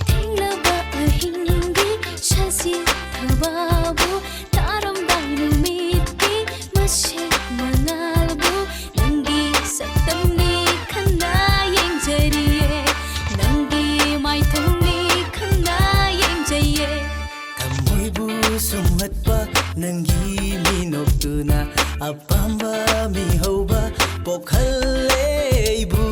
ꯊꯦꯡꯂꯕ ꯑꯍꯤꯡꯒꯤ ꯁꯥꯖꯦꯜ ꯊꯕꯥꯕꯨ, ꯇꯥꯔꯝꯕ ꯅꯨꯃꯤꯠꯀꯤ ꯃꯁꯦꯛ ꯃꯉꯥꯜꯕꯨ, ꯅꯪꯒꯤ ꯁꯛꯇꯝꯅꯤ ꯈꯟꯅ ꯌꯦꯡꯖꯔꯤꯌꯦ, ꯅꯪꯒꯤ ꯃꯥꯏꯊꯣꯡꯅꯤ ꯈꯟꯅ ꯌꯦꯡꯖꯩꯌꯦ꯫ ꯊꯃꯣꯏꯕꯨ ꯁꯨꯝꯍꯠꯄ ꯅꯪꯒꯤ ꯃꯤꯅꯣꯛꯇꯨꯅ ꯑꯄꯥꯝꯕ ꯃꯤꯍꯧꯕ ꯄꯣꯛꯍꯜꯂꯦ ꯑꯩꯕꯨ꯫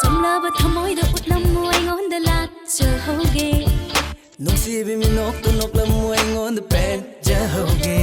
ꯆꯝꯂꯕ ꯊꯃꯣꯏꯗ ꯎꯠꯂꯝꯃꯨ ꯑꯩꯉꯣꯟꯗ ꯂꯥꯠꯆꯍꯧꯒꯦ꯫ ꯅꯨꯡꯁꯤꯕꯤ ꯃꯤꯅꯣꯛꯇꯨ ꯅꯣꯛꯂꯝꯃꯨ ꯑꯩꯉꯣꯟꯗ ꯄꯦꯟꯖꯍꯧꯒꯦ꯫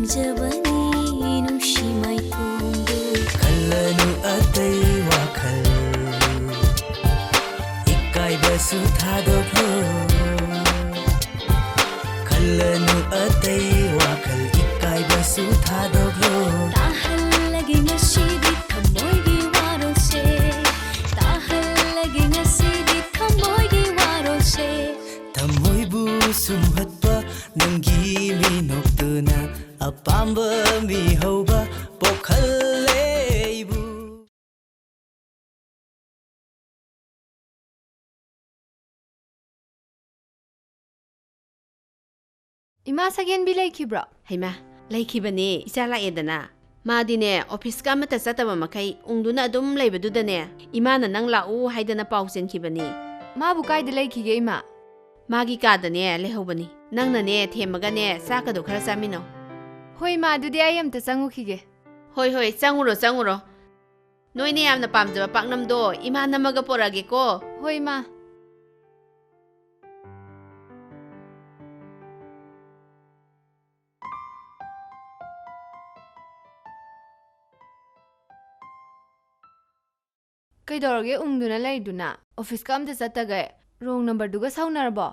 ꯈꯟꯖꯕꯅꯤ ꯅꯨꯡꯁꯤ ꯃꯥꯏꯊꯣꯡꯗꯨ꯫ ꯈꯜꯂꯅꯨ ꯑꯇꯩ ꯋꯥꯈꯜ, ꯏꯀꯥꯏꯕꯁꯨ ꯊꯥꯗꯣꯛꯂꯣ꯫ ꯈꯜꯂꯅꯨ ꯑꯇꯩ ꯋꯥꯈꯜ, ꯏꯀꯥꯏꯕꯁꯨ ꯊꯥꯗꯣꯛꯂꯣ꯫ ꯇꯥꯍꯜꯂꯒꯦ ꯉꯁꯤꯗꯤ ꯊꯃꯣꯏꯒꯤ ꯋꯥꯔꯣꯜꯁꯦ꯫ ꯇꯥꯍꯜꯂꯒꯦ ꯉꯁꯤꯗꯤ ꯊꯃꯣꯏꯒꯤ ꯋꯥꯔꯣꯜꯁꯦ꯫ ꯊꯃꯣꯏꯕꯨ ꯁꯨꯝꯍꯠꯄ ꯅꯪꯒꯤ ꯃꯤꯅꯣꯛꯇꯨꯅ ꯑꯄꯥꯝꯕ ꯃꯤꯍꯧꯕ ꯄꯣꯛꯍꯜꯂꯦ ꯑꯩꯕꯨ꯫ ꯏꯃꯥ ꯁꯛꯍꯦꯟꯕꯤ ꯂꯩꯈꯤꯕ꯭ꯔꯣ? ꯍꯩꯃꯥ, ꯂꯩꯈꯤꯕꯅꯦ, ꯏꯆꯥ ꯂꯥꯛꯑꯦꯗꯅ꯫ ꯃꯥꯗꯤꯅꯦ, ꯑꯣꯐꯤꯁꯀ ꯑꯃꯠꯇ ꯆꯠꯇꯕ ꯃꯈꯩ ꯎꯪꯗꯨꯅ ꯑꯗꯨꯝ ꯂꯩꯕꯗꯨꯗꯅꯦ, ꯏꯃꯥꯅ ꯅꯪ ꯂꯥꯛꯎ ꯍꯥꯏꯗꯅ ꯄꯥꯎ ꯆꯦꯟꯈꯤꯕꯅꯤ꯫ ꯃꯥꯕꯨ ꯀꯥꯏꯗ ꯂꯩꯈꯤꯒꯦ, ꯏꯃꯥ? ꯃꯥꯒꯤ ꯀꯥꯗꯅꯦ ꯂꯩꯍꯧꯕꯅꯤ꯫ ꯅꯪꯅꯅꯦ, ꯊꯦꯝꯃꯒꯅꯦ, ꯆꯥꯛꯀꯗꯣ ꯈꯔ ꯆꯥꯃꯤꯟꯅꯧ꯫ ꯍꯣꯏ, ꯏꯃꯥ, ꯑꯗꯨꯗꯤ ꯑꯩ ꯑꯝꯇ ꯆꯪꯉꯨꯈꯤꯒꯦ꯫ ꯍꯣꯏ, ꯍꯣꯏ, ꯆꯪꯉꯨꯔꯣ, ꯆꯪꯉꯨꯔꯣ꯫ ꯅꯣꯏꯅ ꯌꯥꯝꯅ ꯄꯥꯝꯖꯕ ꯄꯥꯛꯅꯝꯗꯣ ꯏꯃꯥ ꯅꯝꯃꯒ ꯄꯣꯔꯛꯑꯒꯦꯀꯣ꯫ ꯍꯣꯏ, ꯏꯃꯥ꯫ ꯀꯩꯗꯧꯔꯒꯦ ꯎꯪꯗꯨꯅ ꯂꯩꯗꯨꯅ? ꯑꯣꯐꯤꯁꯀ ꯑꯝꯇ ꯆꯠꯇꯒꯩ ꯔꯣꯡ ꯅꯝꯕꯔꯗꯨꯒ ꯁꯥꯎꯅꯔꯕꯣ?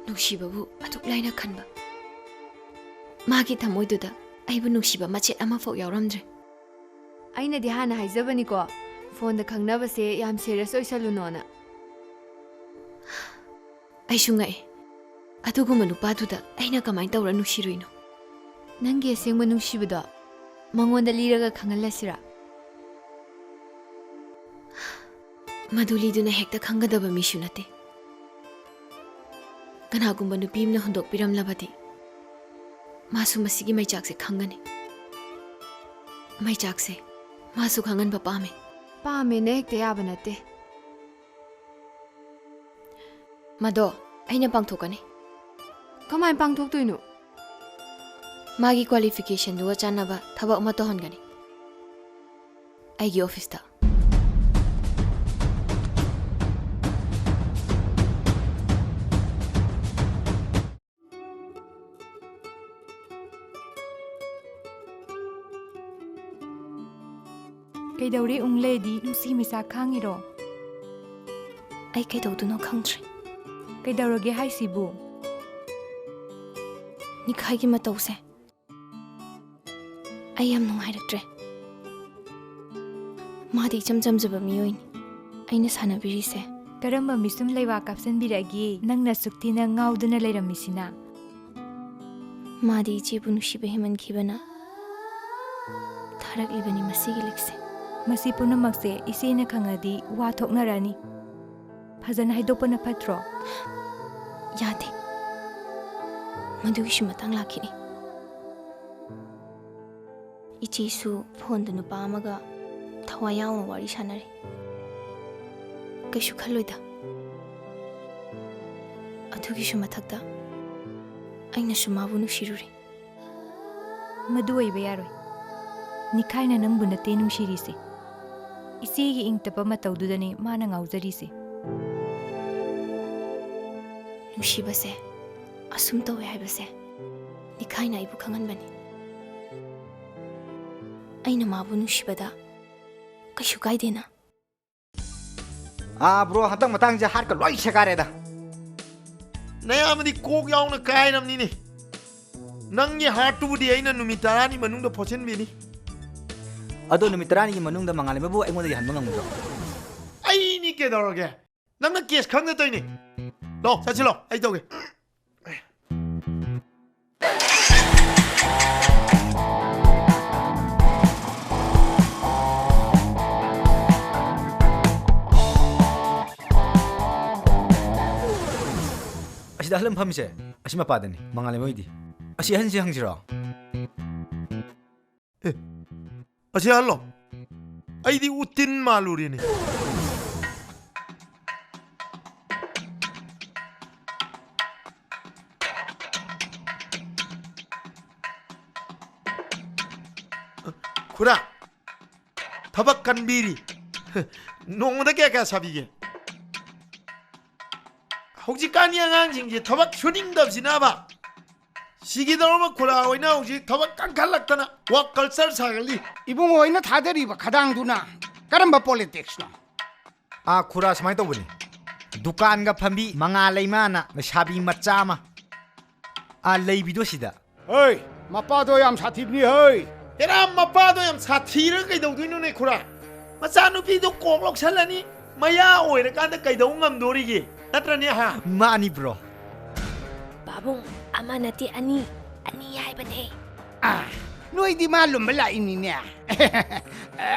ꯅꯨꯡꯁꯤꯕꯕꯨ ꯑꯗꯨꯛ ꯂꯥꯏꯅ ꯈꯟꯕ꯫ ꯃꯥꯒꯤ ꯊꯃꯣꯏꯗꯨꯗ ꯑꯩꯕꯨ ꯅꯨꯡꯁꯤꯕ ꯃꯆꯦꯠ ꯑꯃꯐꯥꯎ ꯌꯥꯎꯔꯝꯗ꯭ꯔꯦ꯫ ꯑꯩꯅꯗꯤ ꯍꯥꯟꯅ ꯍꯥꯏꯖꯕꯅꯤꯀꯣ, ꯐꯣꯟꯗ ꯈꯪꯅꯕꯁꯦ ꯌꯥꯝ ꯁꯦꯔꯤꯌꯁ ꯑꯣꯏꯁꯜꯂꯨꯅꯣꯅ꯫ ꯑꯩꯁꯨ ꯉꯛꯑꯦ꯫ ꯑꯗꯨꯒꯨꯝꯕ ꯅꯨꯄꯥꯗꯨꯗ ꯑꯩꯅ ꯀꯃꯥꯏꯅ ꯇꯧꯔ ꯅꯨꯡꯁꯤꯔꯨꯏꯅꯣ? ꯅꯪꯒꯤ ꯑꯁꯦꯡꯕ ꯅꯨꯡꯁꯤꯕꯗꯣ ꯃꯉꯣꯟꯗ ꯂꯤꯔꯒ ꯈꯪꯍꯜꯂꯁꯤꯔꯥ? ꯃꯗꯨ ꯂꯤꯗꯨꯅ ꯍꯦꯛꯇ ꯈꯪꯒꯗꯕ ꯃꯤꯁꯨ ꯅꯠꯇꯦ꯫ ꯀꯅꯥꯒꯨꯝꯕ ꯅꯨꯄꯤ ꯑꯃꯅ ꯍꯨꯟꯗꯣꯛꯄꯤꯔꯝꯂꯕꯗꯤ, ꯃꯥꯁꯨ ꯃꯁꯤꯒꯤ ꯃꯩꯆꯥꯛꯁꯦ ꯈꯪꯒꯅꯤ꯫ ꯃꯩꯆꯥꯛꯁꯦ ꯃꯥꯁꯨ ꯈꯪꯍꯟꯕ ꯄꯥꯝꯃꯦ꯫ ꯄꯥꯝꯃꯦꯅ ꯍꯦꯛꯇ ꯌꯥꯕ ꯅꯠꯇꯦ꯫ ꯃꯗꯣ ꯑꯩꯅ ꯄꯥꯡꯊꯣꯛꯀꯅꯤ꯫ ꯀꯃꯥꯏ ꯄꯥꯡꯊꯣꯛꯇꯣꯏꯅꯣ? ꯃꯥꯒꯤ ꯀ꯭ꯋꯥꯂꯤꯐꯤꯀꯦꯁꯟꯗꯨꯒ ꯆꯥꯟꯅꯕ ꯊꯕꯛ ꯑꯃ ꯇꯧꯍꯟꯒꯅꯤ꯫ ꯑꯩꯒꯤ ꯑꯣꯐꯤꯁꯇ꯫ ꯀꯩꯗꯧꯔꯦ ꯎꯪꯂꯦꯗꯤ? ꯅꯨꯡꯁꯤ ꯃꯩꯁꯥ ꯈꯥꯡꯉꯤꯔꯣ? ꯑꯩ ꯀꯩꯗꯧꯗꯣꯏꯅꯣ ꯈꯪꯗ꯭ꯔꯦ꯫ ꯀꯩꯗꯧꯔꯒꯦ ꯍꯥꯏꯁꯤꯕꯨ? ꯅꯤꯈꯥꯏꯒꯤ ꯃꯇꯧꯁꯦ ꯑꯩ ꯌꯥꯝ ꯅꯨꯡꯉꯥꯏꯔꯛꯇ꯭ꯔꯦ꯫ ꯃꯥꯗꯤ ꯏꯆꯝ ꯆꯝꯖꯕ ꯃꯤꯑꯣꯏꯅꯤ꯫ ꯑꯩꯅ ꯁꯥꯟꯅꯕꯤꯔꯤꯁꯦ꯫ ꯀꯔꯝꯕ ꯃꯤꯁꯨꯝ ꯂꯩꯋꯥ ꯀꯥꯞꯁꯤꯟꯕꯤꯔꯛꯑꯒꯦ ꯅꯪꯅ ꯁꯨꯛ ꯊꯤꯅ ꯉꯥꯎꯗꯨꯅ ꯂꯩꯔꯝꯃꯤꯁꯤꯅ? ꯃꯥꯗꯤ ꯏꯆꯦꯕꯨ ꯅꯨꯡꯁꯤꯕ ꯍꯦꯟꯃꯟꯈꯤꯕꯅ ꯊꯥꯔꯛꯂꯤꯕꯅꯤ ꯃꯁꯤꯒꯤ ꯂꯤꯛꯁꯦ꯫ ꯃꯁꯤ ꯄꯨꯝꯅꯃꯛꯁꯦ ꯏꯆꯦꯅ ꯈꯪꯉꯗꯤ ꯋꯥ ꯊꯣꯛꯅꯔꯅꯤ꯫ ꯐꯖꯅ ꯍꯥꯏꯗꯣꯛꯄꯅ ꯐꯠꯇ꯭ꯔꯣ? ꯌꯥꯗꯦ꯫ ꯃꯗꯨꯒꯤꯁꯨ ꯃꯇꯥꯡ ꯂꯥꯛꯈꯤꯅꯤ꯫ ꯏꯆꯦꯁꯨ ꯐꯣꯟꯗ ꯅꯨꯄꯥ ꯑꯃꯒ ꯊꯋꯥꯏ ꯌꯥꯎꯅ ꯋꯥꯔꯤ ꯁꯥꯟꯅꯔꯤ꯫ ꯀꯩꯁꯨ ꯈꯜꯂꯣꯏꯗ꯫ ꯑꯗꯨꯒꯤꯁꯨ ꯃꯊꯛꯇ ꯑꯩꯅꯁꯨ ꯃꯥꯕꯨ ꯅꯨꯡꯁꯤꯔꯨꯔꯦ꯫ ꯃꯗꯨ ꯑꯣꯏꯕ ꯌꯥꯔꯣꯏ꯫ ꯅꯤꯈꯥꯏꯅ ꯅꯪꯕꯨ ꯅꯠꯇꯦ ꯅꯨꯡꯁꯤꯔꯤꯁꯦ꯫ ꯏꯆꯦꯒꯤ ꯏꯪ ꯇꯞꯄ ꯃꯇꯧꯗꯨꯗꯅꯦ ꯃꯥꯅ ꯉꯥꯎꯖꯔꯤꯁꯦ꯫ ꯅꯨꯡꯁꯤꯕꯁꯦ ꯑꯁꯨꯝ ꯇꯧꯋꯦ ꯍꯥꯏꯕꯁꯦ ꯅꯤꯈꯥꯏꯅ ꯑꯩꯕꯨ ꯈꯪꯍꯟꯕꯅꯤ꯫ ꯑꯩꯅ ꯃꯥꯕꯨ ꯅꯨꯡꯁꯤꯕꯗ ꯀꯩꯁꯨ ꯀꯥꯏꯗꯦꯅ꯫ ꯑꯥ, bro, ꯍꯟꯗꯛ ꯃꯇꯥꯡꯁꯦ ꯍꯥꯔꯠꯀ ꯂꯣꯏ ꯁꯦꯒꯥꯏꯔꯦꯗ꯫ ꯅꯌꯥꯝꯕꯗꯤ ꯀꯣꯛ ꯌꯥꯎꯅ ꯀꯥꯏꯔꯝꯅꯤꯅꯦ꯫ ꯅꯪꯒꯤ ꯍꯥꯔꯠꯇꯨꯕꯨꯗꯤ ꯑꯩꯅ ꯅꯨꯃꯤꯠ ꯇꯔꯥꯅꯤ ꯃꯅꯨꯡꯗ ꯐꯣꯠꯆꯤꯟꯕꯤꯅꯤ꯫ ꯑꯗꯣ ꯅꯨꯃꯤꯠ ꯇꯔꯥꯅꯤꯒꯤ ꯃꯅꯨꯡꯗ ꯃꯉꯥꯂꯩꯃꯕꯨ ꯑꯩꯉꯣꯟꯗ ꯌꯥꯍꯟꯕ ꯉꯝꯒꯗ꯭ꯔꯣ? ꯑꯩꯅꯤ ꯀꯩꯗꯧꯔꯒꯦ? ꯅꯪꯅ ꯀꯦꯁ ꯈꯪꯗ ꯇꯧꯏꯅꯦ꯫ ꯂꯥꯎ, ꯆꯠꯁꯤ ꯂꯥꯎ, ꯑꯩ ꯇꯧꯒꯦ꯫ ꯑꯁꯤꯗ ꯑꯍꯜ ꯑꯃ ꯐꯝꯃꯤꯁꯦ, ꯑꯁꯤ ꯃꯄꯥꯗꯅꯤ, ꯃꯉꯥꯂꯩꯃ ꯍꯣꯏꯗꯤ꯫ ꯑꯁꯤ ꯑꯍꯟꯁꯤ ꯍꯪꯁꯤꯔꯣ? ꯑꯦ, ꯑꯁꯤ ꯑꯍꯜꯂꯣ? ꯑꯩꯗꯤ ꯎꯇꯤꯟ ꯃꯥꯜꯂꯨꯔꯦꯅꯦ꯫ ꯈꯨꯔꯥ, ꯊꯕꯛ ꯀꯟꯕꯤꯔꯤ꯫ ꯅꯣꯡꯃꯗ ꯀꯌꯥ ꯀꯌꯥ ꯁꯥꯕꯤꯒꯦ? ꯍꯧꯖꯤꯛꯀꯥꯟꯒꯤ ꯑꯉꯥꯡꯁꯤꯡꯁꯦ ꯊꯕꯛ ꯁꯨꯅꯤꯡꯗꯕꯁꯤꯅꯕ꯫ ꯁꯤꯒꯤꯗꯧꯔꯕ ꯈꯨꯔꯥ ꯍꯣꯏꯅ ꯍꯧꯖꯤꯛ ꯊꯕꯛ ꯀꯟꯈꯠꯂꯛꯇꯅ work culture ꯁꯥꯒꯠꯂꯤ꯫ ꯏꯕꯨꯡꯉꯣ ꯍꯣꯏꯅ ꯊꯥꯗꯔꯤꯕ ꯈꯗꯥꯡꯗꯨꯅ ꯀꯔꯝꯕ politicsꯅꯣ? ꯑꯥ, ꯈꯨꯔꯥ, ꯁꯨꯃꯥꯏꯅ ꯇꯧꯕꯅꯤ꯫ ꯗꯨꯀꯥꯟꯒ ꯐꯝꯕꯤ ꯃꯉꯥ ꯂꯩꯃꯥꯅ ꯂꯩꯁꯥꯕꯤ ꯃꯆꯥ ꯑꯃ, ꯑꯥ, ꯂꯩꯕꯤꯗꯣ ꯁꯤꯗ꯫ ꯍꯩ, ꯃꯄꯥꯗꯣ ꯌꯥꯝ ꯁꯥꯊꯤꯕꯅꯤ ꯍꯩ꯫ ꯍꯦꯔꯥ, ꯃꯄꯥꯗꯣ ꯌꯥꯝ ꯁꯥꯊꯤꯔꯒ ꯀꯩꯗꯧꯗꯣꯏꯅꯣꯅꯦ ꯈꯨꯔꯥ? ꯃꯆꯥꯅꯨꯄꯤꯗꯣ ꯀꯣꯛ ꯂꯧꯁꯜꯂꯅꯤ, ꯃꯌꯥ ꯑꯣꯏꯔꯀꯥꯟꯗ ꯀꯩꯗꯧ ꯉꯝꯗꯣꯔꯤꯒꯦ? ꯅꯠꯇ꯭ꯔꯅꯦ, ꯍꯥ? ꯃꯥꯅꯤ, bro꯫ ꯄꯥꯕꯨꯡ, ꯑꯃ ꯅꯠꯇꯦ ꯑꯅꯤ, ꯑꯅꯤ ꯍꯥꯏꯕꯅꯦ꯫ ꯑꯥ, ꯅꯣꯏꯗꯤ ꯃꯥ ꯂꯨꯝꯕ ꯂꯥꯛꯏꯅꯤꯅꯦ꯫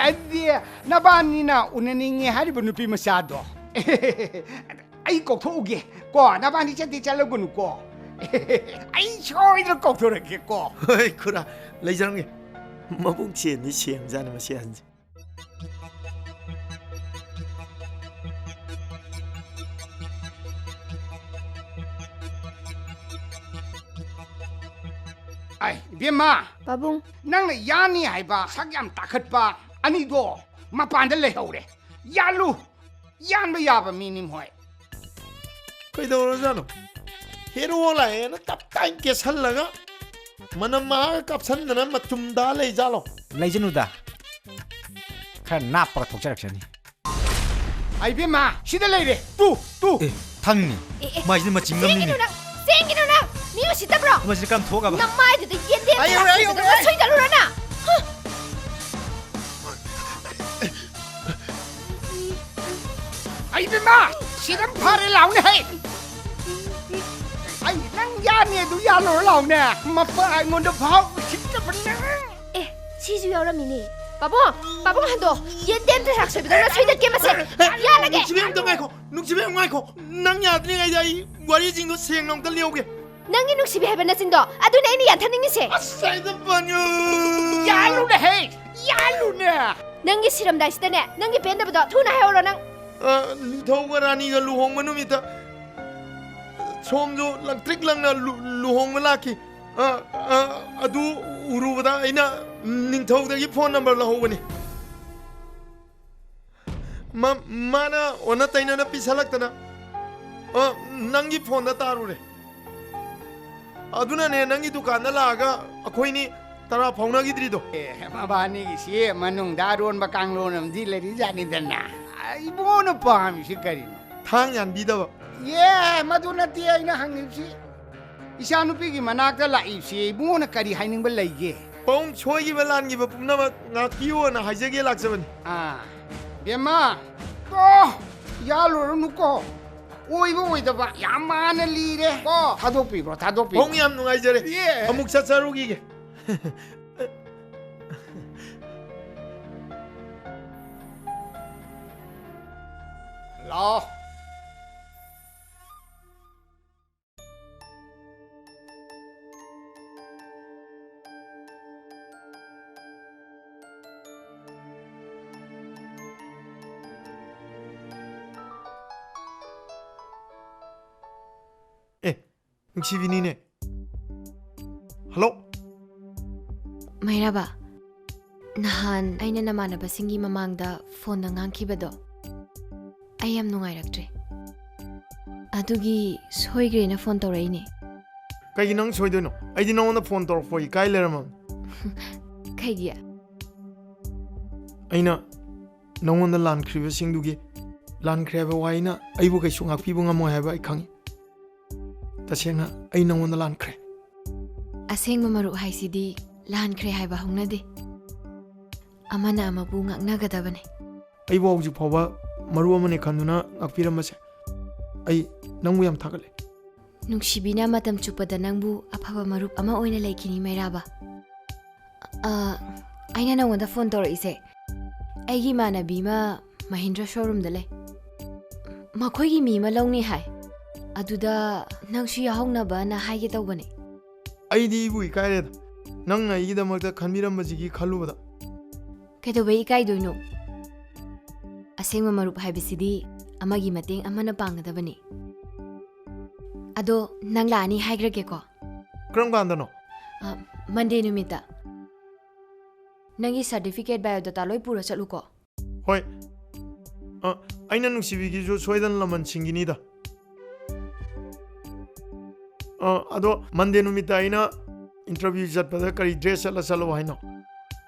ꯑꯗꯨꯗꯤ ꯅꯕꯥꯅꯤꯅ ꯎꯅꯅꯤꯡꯉꯦ ꯍꯥꯏꯔꯤꯕ ꯅꯨꯄꯤ ꯃꯆꯥꯗꯣ꯫ ꯑꯩ ꯀꯧꯊꯣꯛꯎꯒꯦ ꯀꯣ, ꯅꯕꯥꯅꯤ ꯆꯠꯇꯤ ꯆꯠꯂꯒꯅꯨꯀꯣ꯫ ꯑꯩ ꯁꯣꯏꯗꯅ ꯀꯧꯊꯣꯔꯛꯀꯦꯀꯣ꯫ ꯍꯣꯏ, ꯈꯨꯔꯥ, ꯂꯩꯖꯔꯝꯒꯦ꯫ ꯃꯕꯨꯛ ꯁꯦꯟꯗꯤ ꯁꯦꯡꯖꯥꯠꯅꯤ ꯃꯁꯤ ꯑꯍꯟꯁꯦ꯫ ꯑꯩ, ꯏꯕꯦꯝꯃ! ꯄꯥꯕꯨꯡ꯫ ꯅꯪꯅ ꯌꯥꯅꯤ ꯍꯥꯏꯕ ꯁꯛ ꯌꯥꯝ ꯇꯥꯈꯠꯄ ꯑꯅꯤꯗꯣ ꯃꯄꯥꯟꯗ ꯂꯩꯍꯧꯔꯦ꯫ ꯌꯥꯜꯂꯨ! ꯌꯥꯟꯕ ꯌꯥꯕ ꯃꯤꯅꯤ ꯃꯣꯏ꯫ ꯀꯩꯗꯧꯔꯖꯥꯠꯅꯣ? ꯍꯦꯔꯣ ꯂꯥꯛꯑꯦꯅ ꯇꯞ ꯇꯥꯏ ꯀꯦꯁꯜꯂꯒ ꯃꯅꯝ ꯃꯍꯥꯒ ꯀꯥꯞꯁꯟꯗꯅ ꯃꯆꯨꯝ ꯇꯥ ꯂꯩꯖꯥꯠꯂꯣ? ꯂꯩꯖꯅꯨꯗ꯫ ꯈꯔ ꯅꯥꯞꯄꯒ ꯊꯣꯛꯆꯔꯛꯁꯅꯤ꯫ ꯑꯩ ꯏꯕꯦꯝꯃ, ꯁꯤꯗ ꯂꯩꯔꯦ꯫ ꯇꯨ, ꯇꯨ꯫ ꯑꯦ, ꯊꯥꯡꯅꯤ꯫ ꯑꯦ, ꯑꯦ꯫ ꯃꯥꯏꯁꯤꯅ ꯃꯆꯤꯡ ꯆꯦꯟꯒꯤꯅꯨ ꯑꯃꯅꯤꯅꯦ꯫ ꯅꯪ, ꯆꯦꯟꯒꯤꯅꯨ ꯅꯪ꯫ ꯃꯤ ꯎꯁꯤꯠꯇꯕ꯭ꯔꯣ? ꯃꯁꯤꯗ ꯀꯔꯝ ꯊꯣꯛꯑꯒ? ꯅꯃꯥꯏꯗꯨꯗ ꯌꯦꯟꯗꯦꯝ ꯑꯩ ꯌꯧꯔꯦ, ꯑꯩ ꯊꯥꯛꯄꯗꯨꯗ ꯌꯧꯔꯦ꯫ ꯁꯣꯏꯗꯠꯂꯨꯔꯣ ꯅꯪ? ꯍꯥ! ꯑꯩ ꯏꯕꯦꯝꯃ, ꯁꯤꯗ ꯐꯔꯦ ꯂꯥꯎꯅꯦ ꯍꯦ꯫ ꯑꯩ ꯅꯪ ꯌꯥꯅꯤ ꯑꯗꯨ ꯌꯥꯜꯂꯨꯔꯣ ꯂꯥꯎꯅꯦ꯫ ꯃꯄꯥ ꯑꯩꯉꯣꯟꯗ ꯐꯥꯎ ꯎꯁꯤꯠꯇꯕꯅꯦ꯫ ꯑꯦ, ꯁꯤꯁꯨ ꯌꯥꯎꯔꯝꯃꯤꯅꯦ꯫ ꯄꯥꯕꯨꯡ, ꯄꯥꯕꯨꯡ ꯍꯟꯗꯣ, ꯌꯦꯟꯗꯦꯝ ꯊꯥꯛ ꯁꯣꯏꯕꯗꯧꯅ ꯁꯣꯏꯗꯠꯀꯦ ꯃꯁꯦ꯫ ꯌꯥꯜꯂꯒꯦ꯫ ꯅꯨꯡꯁꯤꯕꯤ ꯑꯝꯇ ꯉꯥꯏꯈꯣ, ꯅꯨꯡꯁꯤꯕꯤ ꯑꯝ ꯉꯥꯏꯈꯣ꯫ ꯅꯪ ꯌꯥꯗ꯭ꯔꯤꯉꯩꯗ ꯑꯩ ꯋꯥꯔꯤꯁꯤꯡꯗꯣ ꯁꯦꯡꯅ ꯑꯝꯇ ꯂꯤꯍꯧꯒꯦ꯫ ꯅꯪꯒꯤ ꯅꯨꯡꯁꯤꯕꯤ ꯍꯥꯏꯕ ꯅꯆꯤꯟꯗꯣ, ꯑꯗꯨꯅꯦ ꯑꯩꯅ ꯌꯥꯟꯊꯠꯅꯤꯡꯉꯤꯁꯦ꯫ ꯑꯁ, ꯑꯩꯗ ꯄꯟꯌꯨ꯫ ꯌꯥꯜꯂꯨꯅꯦ ꯍꯦ, ꯌꯥꯜꯂꯨꯅꯦ꯫ ꯅꯪꯒꯤ ꯁꯤꯔꯝꯗꯥꯏꯁꯤꯗꯅꯦ, ꯅꯪꯒꯤ ꯄꯦꯟꯗꯕꯗꯣ ꯊꯨꯅ ꯍꯥꯏꯍꯧꯔꯣ ꯅꯪ꯫ ꯑ, ꯅꯤꯡꯊꯧꯒ ꯔꯥꯅꯤꯒ ꯂꯨꯍꯣꯡꯕ ꯅꯨꯃꯤꯠꯇ ꯁꯣꯝꯁꯨ ꯂꯪꯇ꯭ꯔꯤꯛ ꯂꯪꯅ ꯂꯨ-, ꯂꯨꯍꯣꯡꯕ ꯂꯥꯛꯈꯤ꯫ ꯑ, ꯑ, ꯑꯗꯨ ꯎꯔꯨꯕꯗ ꯑꯩꯅ ꯅꯤꯡꯊꯧꯗꯒꯤ phone number ꯂꯧꯍꯧꯕꯅꯤ꯫ ꯃ-, ꯃꯥꯅ ꯑꯣꯟꯅ ꯇꯩꯅꯅ ꯄꯤꯁꯜꯂꯛꯇꯅ, ꯑ, ꯅꯪꯒꯤ phoneꯗ ꯇꯥꯔꯨꯔꯦ꯫ ꯑꯗꯨꯅꯅꯦ ꯅꯪꯒꯤ ꯗꯨꯀꯥꯟꯗ ꯂꯥꯛꯑꯒ ꯑꯩꯈꯣꯏꯅꯤ ꯇꯔꯥ ꯐꯥꯎꯅꯈꯤꯗ꯭ꯔꯤꯗꯣ꯫ ꯑꯦ, ꯃꯕꯥꯅꯤꯒꯤꯁꯤ ꯃꯅꯨꯡꯗ ꯑꯔꯣꯟꯕ ꯀꯥꯡꯂꯣꯟ ꯑꯃꯗꯤ ꯂꯩꯔꯤꯖꯥꯠꯅꯤꯗꯅ꯫ ꯏꯕꯨꯡꯉꯣꯅ ꯄꯥꯝꯃꯤꯁꯤ ꯀꯔꯤꯅꯣ? ꯊꯥꯡ ꯌꯥꯟꯕꯤꯗꯕ꯫ ꯑꯦ, ꯃꯗꯨ ꯅꯠꯇꯦ ꯑꯩꯅ ꯍꯪꯉꯤꯕꯁꯤ꯫ ꯏꯆꯥꯅꯨꯄꯤꯒꯤ ꯃꯅꯥꯛꯇ ꯂꯥꯛꯏꯕꯁꯤ ꯏꯕꯨꯡꯉꯣꯅ ꯀꯔꯤ ꯍꯥꯏꯅꯤꯡꯕ ꯂꯩꯒꯦ? ꯄꯥꯕꯨꯡ, ꯁꯣꯏꯈꯤꯕ ꯂꯥꯟꯈꯤꯕ ꯄꯨꯝꯅꯃꯛ ꯉꯥꯛꯄꯤꯌꯣꯅ ꯍꯥꯏꯖꯒꯦ ꯂꯥꯛꯆꯕꯅꯤ꯫ ꯑꯥ, ꯕꯦꯝꯃ, ꯀꯣ, ꯌꯥꯜꯂꯨꯔꯅꯨꯀꯣ꯫ ꯑꯣꯏꯕ ꯑꯣꯏꯗꯕ ꯌꯥꯝ ꯃꯥꯟꯅ ꯂꯤꯔꯦ ꯀꯣ꯫ ꯊꯥꯗꯣꯛꯄꯤꯈ꯭ꯔꯣ, ꯊꯥꯗꯣꯛꯄꯤꯈ꯭ꯔꯣ꯫ ꯄꯥꯕꯨꯡ, ꯌꯥꯝ ꯅꯨꯡꯉꯥꯏꯖꯔꯦ꯫ ꯑꯦ꯫ ꯑꯃꯨꯛ ꯆꯠꯆꯔꯨꯈꯤꯒꯦ꯫ ꯂꯥꯛꯑꯣ꯫ ꯑꯦ, ꯅꯨꯡꯁꯤꯕꯤꯅꯤꯅꯦ꯫ ꯍꯜꯂꯣ꯫ ꯃꯩꯔꯥꯕ, ꯅꯍꯥꯟ ꯑꯩꯅ ꯅꯃꯥꯟꯅꯕꯁꯤꯡꯒꯤ ꯃꯃꯥꯡꯗ ꯐꯣꯟꯗ ꯉꯥꯡꯈꯤꯕꯗꯣ, ꯑꯩ ꯌꯥꯝ ꯅꯨꯡꯉꯥꯏꯔꯛꯇ꯭ꯔꯦ꯫ ꯑꯗꯨꯒꯤ ꯁꯣꯏꯈ꯭ꯔꯦꯅ ꯐꯣꯟ ꯇꯧꯔꯛꯏꯅꯦ꯫ ꯀꯩꯒꯤ ꯅꯪ ꯁꯣꯏꯗꯣꯏꯅꯣ? ꯑꯩꯗꯤ ꯅꯉꯣꯟꯗ ꯐꯣꯟ ꯇꯧꯔꯛꯄ ꯏꯀꯥꯏ ꯂꯩꯔꯝꯃꯕꯅꯤ꯫ ꯀꯩꯒꯤ? ꯑꯩꯅ ꯅꯉꯣꯟꯗ ꯂꯥꯟꯈ꯭ꯔꯤꯕꯁꯤꯡꯗꯨꯒꯤ, ꯂꯥꯟꯈ꯭ꯔꯦ ꯍꯥꯏꯕ ꯋꯥꯍꯩꯅ ꯑꯩꯕꯨ ꯀꯩꯁꯨ ꯉꯥꯛꯄꯤꯕ ꯉꯝꯃꯣꯏ ꯍꯥꯏꯕ ꯑꯩ ꯈꯪꯏ꯫ ꯇꯁꯦꯡꯅ, ꯑꯩ ꯅꯉꯣꯟꯗ ꯂꯥꯟꯈ꯭ꯔꯦ꯫ ꯑꯁꯦꯡꯕ ꯃꯔꯨꯞ ꯍꯥꯏꯁꯤꯗꯤ ꯂꯥꯟꯈ꯭ꯔꯦ ꯍꯥꯏꯕ ꯍꯧꯅꯗꯦ꯫ ꯑꯃꯅ ꯑꯃꯕꯨ ꯉꯥꯛꯅꯒꯗꯕꯅꯤ꯫ ꯑꯩꯕꯨ ꯍꯧꯖꯤꯛ ꯐꯥꯎꯕ ꯃꯔꯨꯞ ꯑꯃꯅꯤ ꯈꯟꯗꯨꯅ ꯉꯥꯛꯄꯤꯔꯝꯕꯁꯦ ꯑꯩ ꯅꯪꯕꯨ ꯌꯥꯝ ꯊꯥꯒꯠꯂꯦ꯫ ꯅꯨꯡꯁꯤꯕꯤꯅ ꯃꯇꯝ ꯆꯨꯞꯄꯗ ꯅꯪꯕꯨ ꯑꯐꯕ ꯃꯔꯨꯞ ꯑꯃ ꯑꯣꯏꯅ ꯂꯩꯈꯤꯅꯤ, ꯃꯩꯔꯥꯕ꯫ ꯑ, ꯑꯩꯅ ꯅꯉꯣꯟꯗ ꯐꯣꯟ ꯇꯧꯔꯛꯏꯁꯦ, ꯑꯩꯒꯤ ꯏꯃꯥꯟꯅꯕꯤ ꯑꯃ ꯃꯍꯤꯟꯗ꯭ꯔ ꯁꯣꯔꯨꯝꯗ ꯂꯩ꯫ ꯃꯈꯣꯏꯒꯤ ꯃꯤ ꯑꯃ ꯂꯧꯅꯤ ꯍꯥꯏ꯫ ꯑꯗꯨꯗ ꯅꯪꯁꯨ ꯌꯥꯎꯍꯧꯅꯕꯅ ꯍꯥꯏꯒꯦ ꯇꯧꯕꯅꯦ꯫ ꯑꯩꯗꯤ ꯏꯕꯨ ꯏꯀꯥꯏꯔꯦꯗ, ꯅꯪꯅ ꯑꯩꯒꯤꯗꯃꯛꯇ ꯈꯟꯕꯤꯔꯝꯕꯁꯤꯒꯤ ꯈꯜꯂꯨꯕꯗ꯫ ꯀꯩꯗꯧꯕꯩ ꯏꯀꯥꯏꯗꯣꯏꯅꯣ? ꯑꯁꯦꯡꯕ ꯃꯔꯨꯞ ꯍꯥꯏꯕꯁꯤꯗꯤ ꯑꯃꯒꯤ ꯃꯇꯦꯡ ꯑꯃꯅ ꯄꯥꯡꯒꯗꯕꯅꯤ꯫ ꯑꯗꯣ ꯅꯪ ꯂꯥꯛꯑꯅꯤ ꯍꯥꯏꯈ꯭ꯔꯒꯦꯀꯣ꯫ ꯀꯔꯝ ꯀꯥꯟꯗꯅꯣ? ꯑ, ꯃꯟꯗꯦ ꯅꯨꯃꯤꯠꯇ꯫ ꯅꯪꯒꯤ certificate, biodata ꯂꯣꯏ ꯄꯨꯔ ꯆꯠꯂꯨꯀꯣ꯫ ꯍꯣꯏ꯫ ꯑ, ꯑꯩꯅ ꯅꯨꯡꯁꯤꯕꯤꯒꯤꯁꯨ ꯁꯣꯏꯗꯅ ꯂꯃꯟ ꯁꯤꯡꯒꯤꯅꯤꯗ꯫ ꯑ, ꯑꯗꯣ ꯃꯟꯗꯦ ꯅꯨꯃꯤꯠꯇ ꯑꯩꯅ ꯏꯟꯇꯔꯚ꯭ꯌꯨ ꯆꯠꯄꯗ ꯀꯔꯤ ꯗ꯭ꯔꯦꯁ ꯁꯦꯠꯂ ꯆꯠꯂꯣ ꯍꯥꯏꯅꯣ?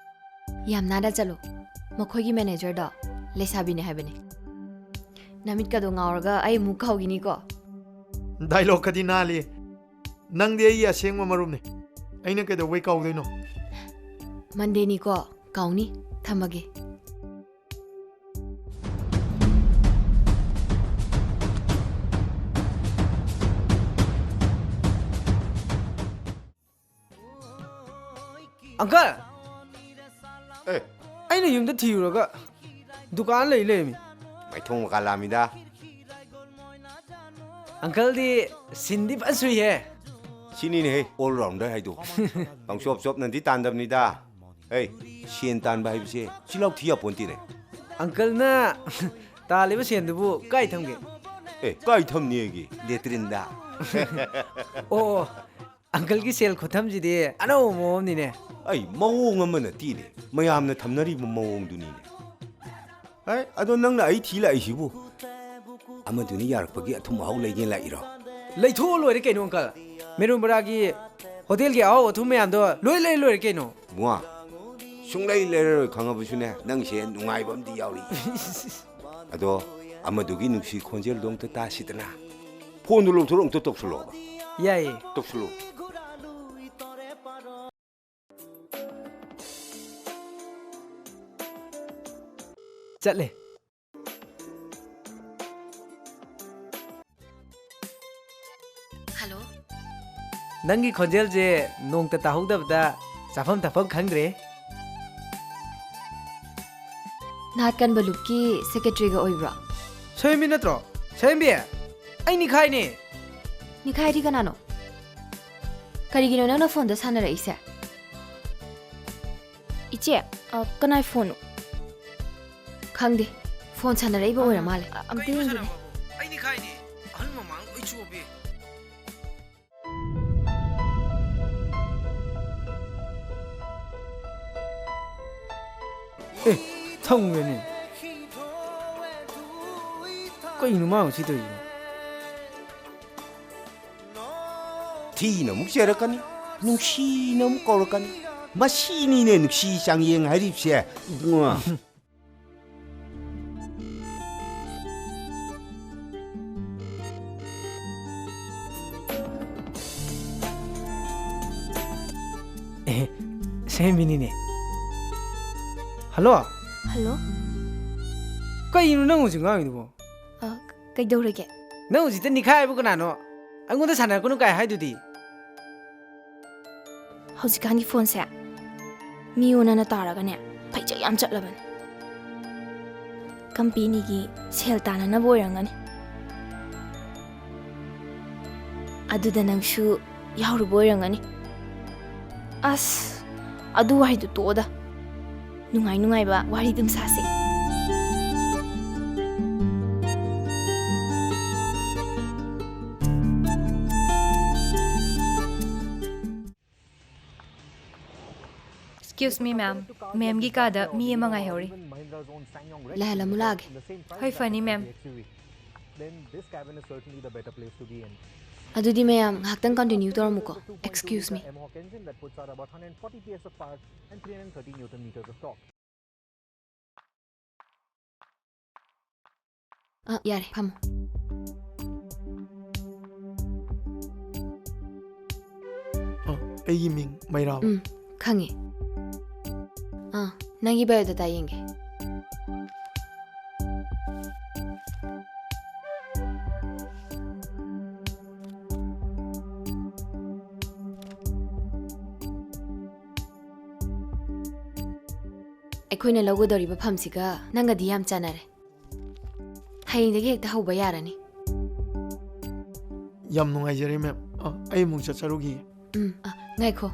ꯌꯥꯝ ꯅꯥꯟꯅ ꯆꯠꯂꯨ꯫ ꯃꯈꯣꯏꯒꯤ ꯃꯦꯅꯦꯖꯔꯗꯣ ꯂꯩꯁꯥꯕꯤꯅꯦ ꯍꯥꯏꯕꯅꯤ꯫ ꯅꯃꯤꯠꯀꯗꯣ ꯉꯥꯎꯔꯒ ꯑꯩ ꯑꯃꯨꯛ ꯀꯥꯎꯈꯤꯅꯤꯀꯣ꯫ ꯗꯥꯏꯂꯣꯒꯀꯗꯤ ꯅꯥꯜꯂꯤ꯫ ꯅꯪꯗꯤ ꯑꯩꯒꯤ ꯑꯁꯦꯡꯕ ꯃꯔꯨꯞꯅꯤ꯫ ꯑꯩꯅ ꯀꯩꯗꯧꯕꯩ ꯀꯥꯎꯗꯣꯏꯅꯣ? ꯃꯟꯗꯦꯅꯤꯀꯣ, ꯀꯥꯎꯅꯤ꯫ ꯊꯝꯃꯒꯦ꯫ ꯑꯪꯀꯜ! ꯑꯦ꯫ ꯑꯩꯅ ꯌꯨꯝꯗ ꯊꯤꯔꯨꯔꯒ ꯗꯨꯀꯥꯟ ꯂꯩ ꯂꯩꯔꯝꯃꯤ꯫ ꯃꯥꯏꯊꯣꯡ ꯃꯀꯥ ꯂꯥꯝꯃꯤꯗ꯫ ꯑꯪꯀꯜꯗꯤ ꯁꯤꯟꯗꯤ ꯐꯖ ꯁꯨꯏꯍꯦ꯫ ꯁꯤꯅꯤꯅꯦꯍꯦ, all rounder ꯍꯥꯏꯗꯣ꯫ ꯄꯪꯆꯣꯞ ꯆꯣꯞꯅꯗꯤ ꯇꯥꯟꯗꯕꯅꯤꯗ꯫ ꯍꯩ, ꯁꯦꯟ ꯇꯥꯟꯕ ꯍꯥꯏꯕꯁꯦ ꯆꯤꯜꯍꯥꯎ ꯊꯤ ꯌꯥꯄꯣꯟꯇꯦꯅꯦ꯫ ꯑꯪꯀꯜꯅ ꯇꯥꯜꯂꯤꯕ ꯁꯦꯟꯗꯨꯕꯨ ꯀꯥꯏ ꯊꯝꯒꯦ? ꯑꯦ, ꯀꯥꯏ ꯊꯝꯅꯦꯒꯦ? ꯂꯦꯇ꯭ꯔꯤꯟꯗ꯫ ꯑꯣ, ꯑꯣ, ꯑꯪꯀꯜꯒꯤ ꯁꯦꯜ ꯈꯨꯊꯝꯁꯤꯗꯤ ꯑꯅꯧꯕ ꯃꯑꯣꯡ ꯑꯃꯅꯤꯅꯦ꯫ ꯑꯩ ꯃꯑꯣꯡ ꯑꯃ ꯅꯠꯇꯦꯅꯦ, ꯃꯌꯥꯝꯅ ꯊꯝꯅꯔꯤꯕ ꯃꯑꯣꯡꯗꯨꯅꯤꯅꯦ꯫ ꯑꯦ, ꯑꯗꯣ ꯅꯪꯅ ꯑꯩ ꯊꯤ ꯂꯥꯛꯏꯁꯤꯕꯨ? ꯑꯃꯗꯨꯅ ꯌꯥꯔꯛꯄꯒꯤ ꯑꯊꯨꯝ ꯑꯍꯥꯎ ꯂꯩꯒꯦ ꯂꯥꯛꯏꯔꯣ? ꯂꯩꯊꯣꯛꯑ ꯂꯣꯏꯔꯦ ꯀꯩꯅꯣ, ꯑꯪꯀꯜ꯫ ꯃꯦꯔꯨꯝ ꯕꯔꯥꯒꯤ ꯍꯣꯇꯦꯜꯒꯤ ꯑꯍꯥꯎ ꯑꯊꯨꯝ ꯃꯌꯥꯝꯗꯣ ꯂꯣꯏ ꯂꯩ ꯂꯣꯏꯔꯦ ꯀꯩꯅꯣ꯫ ꯕꯨꯡꯉꯣ, ꯁꯨꯡꯂꯩ ꯂꯩꯔꯔꯣꯏ ꯈꯪꯉꯕꯁꯨꯅꯦ, ꯅꯪꯁꯦ ꯅꯨꯡꯉꯥꯏꯕ ꯑꯃꯗꯤ ꯌꯥꯎꯔꯤ꯫ ꯑꯗꯣ ꯑꯃꯗꯨꯒꯤ ꯅꯨꯡꯁꯤ ꯈꯣꯟꯖꯦꯜꯗꯣ ꯑꯝꯇ ꯇꯥꯁꯤꯗꯅ꯫ ꯐꯣꯟꯗꯨ ꯂꯧꯊꯣꯔꯛ ꯑꯝꯇ ꯇꯧꯁꯜꯂꯣꯕ꯫ ꯌꯥꯏꯌꯦ꯫ ꯇꯧꯁꯜꯂꯣ꯫ ꯆꯠꯂꯦ꯫ ꯍꯜꯂꯣ꯫ ꯅꯪꯒꯤ ꯈꯣꯟꯖꯦꯜꯁꯦ ꯅꯣꯡꯇ ꯇꯥꯍꯧꯗꯕꯗ ꯆꯥꯐꯝ ꯊꯛꯐꯝ ꯈꯪꯗ꯭ꯔꯦ꯫ ꯅꯥꯠ ꯀꯟꯕ ꯂꯨꯞꯀꯤ ꯁꯦꯀ꯭ꯔꯦꯇꯔꯤꯒ ꯑꯣꯏꯕ꯭ꯔꯣ? ꯁꯣꯏꯍꯦꯝꯕꯤ ꯅꯠꯇ꯭ꯔꯣ? ꯁꯣꯏꯍꯦꯝꯕꯤ! ꯑꯩ ꯅꯤꯈꯥꯏꯅꯦ! ꯅꯤꯈꯥꯏꯗꯤ ꯀꯅꯥꯅꯣ? ꯀꯔꯤꯒꯤꯅꯣ ꯅꯪꯅ ꯐꯣꯟꯗ ꯁꯥꯟꯅꯔꯛꯏꯁꯦ? ꯏꯆꯦ, ꯑ, ꯀꯅꯥꯏ ꯐꯣꯟꯅꯣ? ꯈꯪꯗꯦ꯫ ꯐꯣꯟ ꯁꯥꯟꯅꯔꯛꯏꯕ ꯑꯣꯏꯔ ꯃꯥꯜꯂꯦ꯫ ꯑ, ꯑꯝꯇ ꯀꯩꯅꯣ ꯌꯦꯡꯒꯦꯅꯦ꯫ ꯁꯥꯟꯅꯕꯕꯨ? ꯑꯩ ꯅꯤꯈꯥꯏꯅꯦ꯫ ꯑꯍꯜ ꯃꯃꯥꯡ ꯂꯣꯏ ꯆꯣꯞꯄꯦ꯫ ꯑꯦ, ꯊꯝꯈ꯭ꯔꯦꯅꯦ꯫ ꯀꯩꯅꯣ ꯃꯥ ꯉꯁꯤ ꯇꯧꯔꯤꯁꯤꯕꯣ? ꯊꯤꯅ ꯑꯃꯨꯛ ꯆꯩꯔꯛꯀꯅꯤ, ꯅꯨꯡꯁꯤꯅ ꯑꯃꯨꯛ ꯀꯧꯔꯛꯀꯅꯤ꯫ ꯃꯁꯤꯅꯤꯅꯦ ꯅꯨꯡꯁꯤ ꯆꯥꯡꯌꯦꯡ ꯍꯥꯏꯔꯤꯕꯁꯦ, ꯏꯕꯨꯡꯉꯣ꯫ ꯑꯦ, ꯁꯦꯝꯃꯤꯅꯤꯅꯦ꯫ ꯍꯜꯂꯣ? ꯍꯜꯂꯣ? ꯀꯩꯅꯣ ꯅꯪ ꯍꯧꯖꯤꯛ ꯉꯥꯡꯉꯤꯗꯨꯕꯣ? ꯑ, ꯀꯩꯗꯧꯔꯒꯦ? ꯅꯪ ꯍꯧꯖꯤꯛꯇ ꯅꯤꯈꯥꯏ ꯍꯥꯏꯕꯨ ꯀꯅꯥꯅꯣ? ꯑꯩꯉꯣꯟꯗ ꯁꯥꯟꯅꯔꯛꯀꯅꯨ ꯀꯥꯏ ꯍꯥꯏꯗꯨꯗꯤ? ꯍꯧꯖꯤꯛꯀꯥꯟꯒꯤ ꯐꯣꯟꯁꯦ ꯃꯤ ꯑꯣꯟꯅꯅ ꯇꯥꯔꯒꯅꯦ, ꯐꯩꯖꯩ ꯌꯥꯝ ꯆꯠꯂꯕꯅꯦ꯫ ꯀꯝꯄꯦꯅꯤꯒꯤ ꯁꯦꯜ ꯇꯥꯟꯅꯅꯕ ꯑꯣꯏꯔꯝꯒꯅꯤ꯫ ꯑꯗꯨꯗ ꯅꯪꯁꯨ ꯌꯥꯎꯔꯨꯕ ꯑꯣꯏꯔꯝꯒꯅꯤ꯫ ꯑꯁ, ꯑꯗꯨ ꯋꯥꯍꯩꯗꯨ ꯇꯣꯛꯑꯣꯗ꯫ ꯅꯨꯡꯉꯥꯏ ꯅꯨꯡꯉꯥꯏꯕ ꯋꯥꯔꯤ ꯑꯗꯨꯝ ꯁꯥꯁꯦ꯫ Excuse me, ma'am. ꯃꯦꯝꯒꯤ ꯀꯥꯗ ꯃꯤ ꯑꯃ ꯉꯥꯏꯍꯧꯔꯤ꯫ ꯂꯩꯍꯜꯂꯝꯃꯨ ꯂꯥꯛꯑꯒꯦ꯫ ꯍꯣꯏ, ꯐꯅꯤ, ꯃꯦꯝ꯫ ꯑꯗꯨꯗꯤ ꯃꯌꯥꯝ ꯉꯥꯏꯍꯥꯛꯇꯪ continue ꯇꯧꯔꯝꯃꯨꯀꯣ꯫ Excuse me. ꯑ, ꯌꯥꯔꯦ, ꯐꯝꯃꯣ꯫ ꯑ, ꯑꯩꯒꯤ ꯃꯤꯡ ꯃꯩꯔꯥꯕ꯫ ꯎꯝ, ꯈꯪꯉꯦ꯫ ꯑꯥ, ꯅꯪꯒꯤ biodata ꯌꯦꯡꯒꯦ꯫ ꯑꯩꯈꯣꯏꯅ ꯂꯧꯒꯗꯧꯔꯤꯕ ꯐꯝꯁꯤꯒ ꯅꯪꯒꯗꯤ ꯌꯥꯝ ꯆꯥꯟꯅꯔꯦ꯫ ꯍꯌꯦꯡꯗꯒꯤ ꯍꯦꯛꯇ ꯍꯧꯕ ꯌꯥꯔꯅꯤ꯫ ꯌꯥꯝ ꯅꯨꯡꯉꯥꯏꯖꯔꯦ, ꯃꯦꯝ꯫ ꯑ, ꯑꯩ ꯑꯃꯨꯛ ꯆꯠꯆꯔꯨꯈꯤꯒꯦ꯫ ꯎꯝ, ꯑ, ꯉꯥꯏꯈꯣ꯫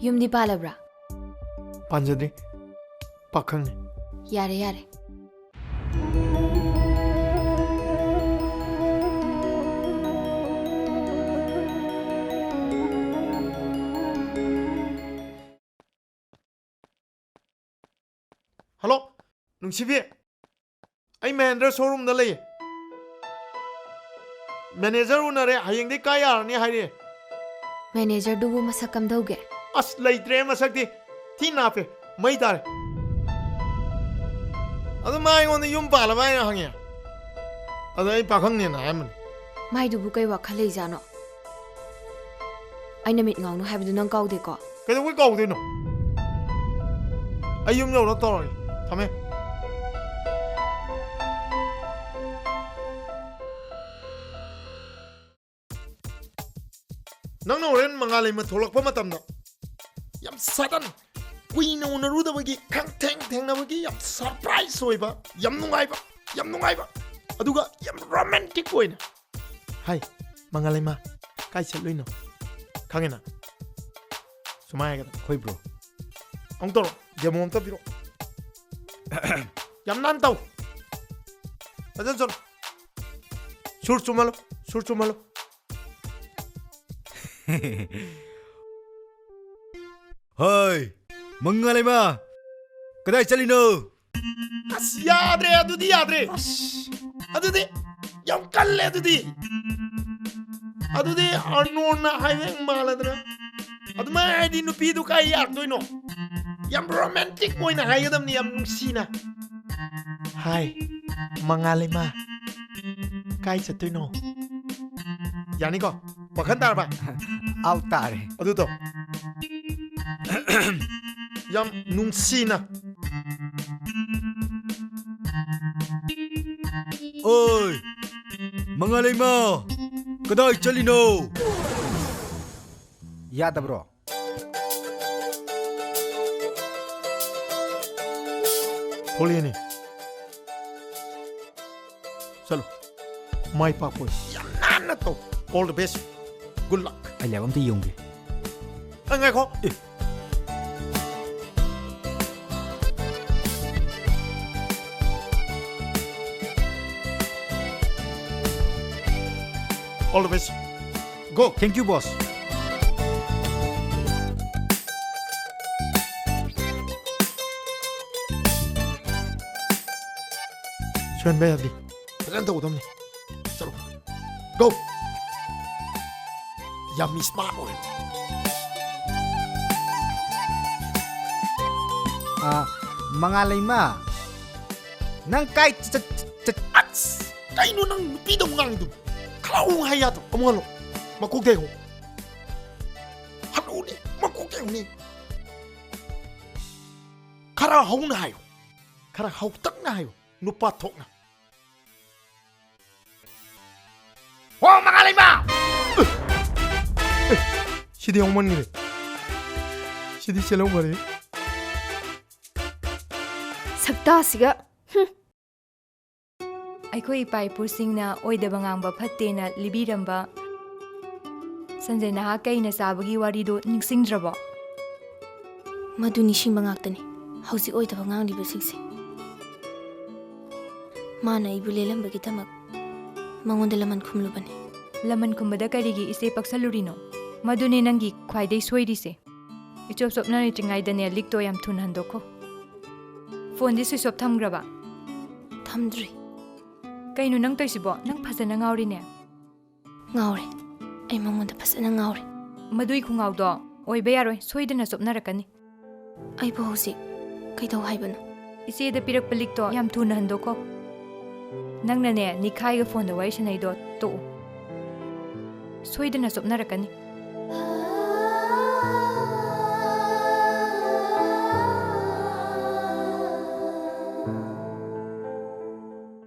ꯌꯨꯝꯗꯤ ꯄꯥꯜꯂꯕ꯭ꯔꯥ? ꯄꯥꯟꯖꯗ꯭ꯔꯤ꯫ ꯄꯥꯈꯪꯅꯤ꯫ ꯌꯥꯔꯦ, ꯌꯥꯔꯦ꯫ ꯍꯜꯂꯣ, ꯅꯨꯡꯁꯤꯕꯤ꯫ ꯑꯩ ꯃꯍꯦꯟꯗ꯭ꯔ showroomꯗ ꯂꯩꯌꯦ꯫ ꯃꯦꯅꯦꯖꯔ ꯎꯅꯔꯦ, ꯍꯌꯦꯡꯗꯤ ꯀꯥꯏ ꯌꯥꯔꯅꯤ ꯍꯥꯏꯔꯦ꯫ ꯃꯦꯅꯦꯖꯔꯗꯨꯕꯨ ꯃꯁꯛ ꯀꯝꯗꯧꯒꯦ? ꯑꯁ, ꯂꯩꯇ꯭ꯔꯦ ꯃꯁꯛꯇꯤ꯫ ꯊꯤ ꯅꯥꯞꯄꯦ, ꯃꯩ ꯇꯥꯔꯦ꯫ ꯑꯗꯨ ꯃꯥ ꯑꯩꯉꯣꯟꯗ ꯌꯨꯝ ꯄꯥꯜꯂꯕ ꯍꯥꯏꯅ ꯍꯪꯉꯦ꯫ ꯑꯗ ꯑꯩ ꯄꯥꯈꯪꯅꯦꯅ ꯍꯥꯏꯔꯝꯕꯅꯤ꯫ ꯃꯥꯏꯗꯨꯕꯨ ꯀꯩ ꯋꯥꯈꯜ ꯂꯩꯖꯥꯠꯅꯣ? ꯑꯩꯅ ꯃꯤꯠ ꯉꯥꯎꯅꯨ ꯍꯥꯏꯕꯗꯨ ꯅꯪ ꯀꯥꯎꯗꯦꯀꯣ? ꯀꯩꯗꯧꯕꯩ ꯀꯥꯎꯗꯣꯏꯅꯣ? ꯑꯩ ꯌꯨꯝ ꯌꯧꯔ ꯇꯧꯔꯒꯦ꯫ ꯊꯝꯃꯦ꯫ ꯅꯪꯅ ꯍꯣꯔꯦꯟ ꯃꯉꯥꯜꯂꯩꯃ ꯊꯣꯛꯂꯛꯄ ꯃꯇꯝꯗ ꯌꯥꯝ sudden, ꯀꯨꯏꯅ ꯎꯅꯔꯨꯗꯕꯒꯤ, ꯈꯪ ꯊꯦꯡ ꯊꯦꯡꯅꯕꯒꯤ ꯌꯥꯝ surprise ꯑꯣꯏꯕ, ꯌꯥꯝ ꯅꯨꯡꯉꯥꯏꯕ, ꯌꯥꯝ ꯅꯨꯡꯉꯥꯏꯕ, ꯑꯗꯨꯒ ꯌꯥꯝ romantic ꯑꯣꯏꯅ, "ꯍꯥꯏ, ꯃꯉꯥꯜꯂꯩꯃ, ꯀꯥꯏ ꯆꯠꯂꯨꯏꯅꯣ?" ꯈꯪꯉꯦꯅ? ꯁꯨꯃꯥꯏꯅ ꯍꯥꯏꯒꯗꯕ꯫ "ꯍꯣꯏ bro." ꯑꯃꯨꯛ ꯇꯧꯔꯣ, demo ꯑꯝꯇ ꯄꯤꯔꯣ꯫ ꯌꯥꯝ ꯅꯥꯟ ꯇꯧ꯫ ꯐꯖꯅ ꯆꯠꯂꯣ꯫ ꯁꯨꯔ ꯆꯨꯝꯍꯜꯂꯣ, ꯁꯨꯔ ꯆꯨꯝꯍꯜꯂꯣ꯫ "ꯍꯥꯏ, ꯃꯉꯥꯜꯂꯩꯃ, ꯀꯗꯥꯏ ꯆꯠꯂꯤꯅꯣ?" ꯑꯁ, ꯌꯥꯗ꯭ꯔꯦ, ꯑꯗꯨꯗꯤ ꯌꯥꯗ꯭ꯔꯦ꯫ ꯑꯁ, ꯑꯗꯨꯗꯤ ꯌꯥꯝ ꯀꯜꯂꯦ ꯑꯗꯨꯗꯤ꯫ ꯑꯗꯨꯗꯤ ꯑꯔꯅꯣꯟꯅ ꯍꯥꯏꯕ ꯃꯥꯜꯂꯗꯅ꯫ ꯑꯗꯨꯃꯥꯏꯅ ꯍꯥꯏꯗꯤ ꯅꯨꯄꯤꯗꯨ ꯀꯥꯏ ꯌꯥꯔꯛꯇꯣꯏꯅꯣ? ꯌꯥꯝ romantic ꯑꯣꯏꯅ ꯍꯥꯏꯒꯗꯕꯅꯤ, ꯌꯥꯝ ꯅꯨꯡꯁꯤꯅ꯫ "ꯍꯥꯏ, ꯃꯉꯥꯜꯂꯩꯃ, ꯀꯥꯏ ꯆꯠꯇꯣꯏꯅꯣ?" ꯌꯥꯅꯤꯀꯣ? ꯋꯥꯈꯜ ꯇꯥꯔꯕ? ꯑꯥꯎ, ꯇꯥꯔꯦ꯫ ꯑꯗꯨ ꯇꯧ꯫ ꯌꯥꯝ ꯅꯨꯡꯁꯤꯅ꯫ "ꯑꯣꯏ, ꯃꯉꯥꯜꯂꯩꯃ, ꯀꯗꯥꯏ ꯆꯠꯂꯤꯅꯣ?" ꯌꯥꯗꯕ꯭ꯔꯣ? ꯊꯣꯛꯂꯛꯑꯦꯅꯦ꯫ ꯆꯠꯂꯣ꯫ ꯃꯥꯏ ꯄꯥꯛꯄ ꯑꯣꯏ꯫ ꯌꯥꯝ ꯅꯥꯟꯅ ꯇꯧ꯫ All the best. Good luck. ꯑꯩ ꯂꯥꯏꯕꯛ ꯑꯝꯇ ꯌꯦꯡꯒꯦ꯫ ꯑ, ꯉꯥꯏꯈꯣ꯫ ꯑꯦ꯫ All the best. Go. Thank you, boss. ꯁꯣꯏꯍꯟꯕ ꯌꯥꯗꯦ꯫ ꯐꯖꯅ ꯇꯧꯒꯗꯕꯅꯤ꯫ ꯆꯠꯂꯣ꯫ Go! ꯌꯥꯝ ꯁ꯭ꯃꯥꯔꯠ ꯑꯣꯏ꯫ ꯑꯥ, ꯃꯉꯥꯜꯂꯩꯃ, ꯅꯪ ꯀꯥꯏ ꯆꯠ-, ꯆꯠ-, ꯆꯠ-, ꯑꯁ! ꯀꯩꯅꯣ ꯅꯪ ꯅꯨꯄꯤꯗꯧ ꯉꯥꯡꯉꯤꯗꯨꯕꯨ? ꯈꯔ ꯍꯧꯅ ꯍꯥꯏ ꯌꯥꯗ꯭ꯔꯣ? ꯑꯃꯨꯛ ꯍꯜꯂꯣ꯫ ꯃꯀꯣꯛꯇꯩ ꯍꯧ꯫ ꯍꯅꯨꯅꯤ, ꯃꯀꯣꯛꯇꯩ ꯍꯧꯅꯤ꯫ ꯈꯔ ꯍꯧꯅ ꯍꯥꯏꯌꯨ꯫ ꯈꯔ ꯍꯧꯇꯛꯅ ꯍꯥꯏꯌꯨ꯫ ꯅꯨꯄꯥ ꯊꯣꯛꯅ꯫ ꯍꯣ, ꯃꯉꯥꯜꯂꯩꯃ! ꯁꯤꯗꯤ ꯍꯧꯃꯟꯈ꯭ꯔꯦ꯫ ꯁꯤꯗꯤ ꯆꯦꯜꯍꯧꯈ꯭ꯔꯦ꯫ ꯁꯛꯇꯥꯁꯤꯒ꯫ ꯍꯨꯝ꯫ ꯑꯩꯈꯣꯏ ꯏꯄꯥ ꯏꯄꯨꯁꯤꯡꯅ ꯑꯣꯏꯗꯕ ꯉꯥꯡꯕ ꯐꯠꯇꯦꯅ ꯂꯤꯕꯤꯔꯝꯕ ꯁꯟꯖꯦ ꯅꯍꯥ ꯀꯩꯅ ꯆꯥꯕꯒꯤ ꯋꯥꯔꯤꯗꯣ ꯅꯤꯡꯁꯤꯡꯗ꯭ꯔꯕꯣ? ꯃꯗꯨ ꯅꯤꯡꯁꯤꯡꯕ ꯉꯥꯛꯇꯅꯤ ꯍꯧꯖꯤꯛ ꯑꯣꯏꯗꯕ ꯉꯥꯡꯂꯤꯕꯁꯤꯡꯁꯦ꯫ ꯃꯥꯅ ꯑꯩꯕꯨ ꯂꯦꯜꯂꯝꯕꯒꯤꯗꯃꯛ ꯃꯉꯣꯟꯗ ꯂꯃꯟ ꯈꯨꯝꯂꯨꯕꯅꯤ꯫ ꯂꯃꯟ ꯈꯨꯝꯕꯗ ꯀꯔꯤꯒꯤ ꯏꯆꯦ ꯄꯛꯁꯜꯂꯨꯔꯤꯅꯣ? ꯃꯗꯨꯅꯦ ꯅꯪꯒꯤ ꯈ꯭ꯋꯥꯏꯗꯩ ꯁꯣꯏꯔꯤꯁꯦ꯫ ꯏꯆꯣꯞ ꯆꯣꯞꯅ ꯂꯩꯇ꯭ꯔꯤꯉꯩꯗꯅꯦ ꯂꯤꯛꯇꯣ ꯌꯥꯝ ꯊꯨꯅ ꯍꯟꯗꯣꯛꯈꯣ꯫ ꯐꯣꯟꯗꯤ switch off ꯊꯝꯈ꯭ꯔꯕ? ꯊꯝꯗ꯭ꯔꯤ꯫ ꯀꯩꯅꯣ ꯅꯪ ꯇꯧꯏꯁꯤꯕꯣ? ꯅꯪ ꯐꯖꯅ ꯉꯥꯎꯔꯤꯅꯦ꯫ ꯉꯥꯎꯔꯦ꯫ ꯑꯩ ꯃꯉꯣꯟꯗ ꯐꯖꯅ ꯉꯥꯎꯔꯦ꯫ ꯃꯗꯨꯏ ꯈꯨꯉꯥꯎꯗꯣ ꯑꯣꯏꯕ ꯌꯥꯔꯣꯏ, ꯁꯣꯏꯗꯅ ꯆꯣꯞꯅꯔꯛꯀꯅꯤ꯫ ꯑꯩꯕꯨ ꯍꯧꯖꯤꯛ ꯀꯩꯗꯧ ꯍꯥꯏꯕꯅꯣ? ꯏꯆꯦꯗ ꯄꯤꯔꯛꯄ ꯂꯤꯛꯇꯣ ꯌꯥꯝ ꯊꯨꯅ ꯍꯟꯗꯣꯛꯈꯣ꯫ ꯅꯪꯅꯅꯦ, ꯅꯤꯈꯥꯏꯒ ꯐꯣꯟꯗ ꯋꯥꯔꯤ ꯁꯥꯟꯅꯩꯗꯣ ꯇꯣꯛꯎ꯫ ꯁꯣꯏꯗꯅ ꯆꯣꯞꯅꯔꯛꯀꯅꯤ꯫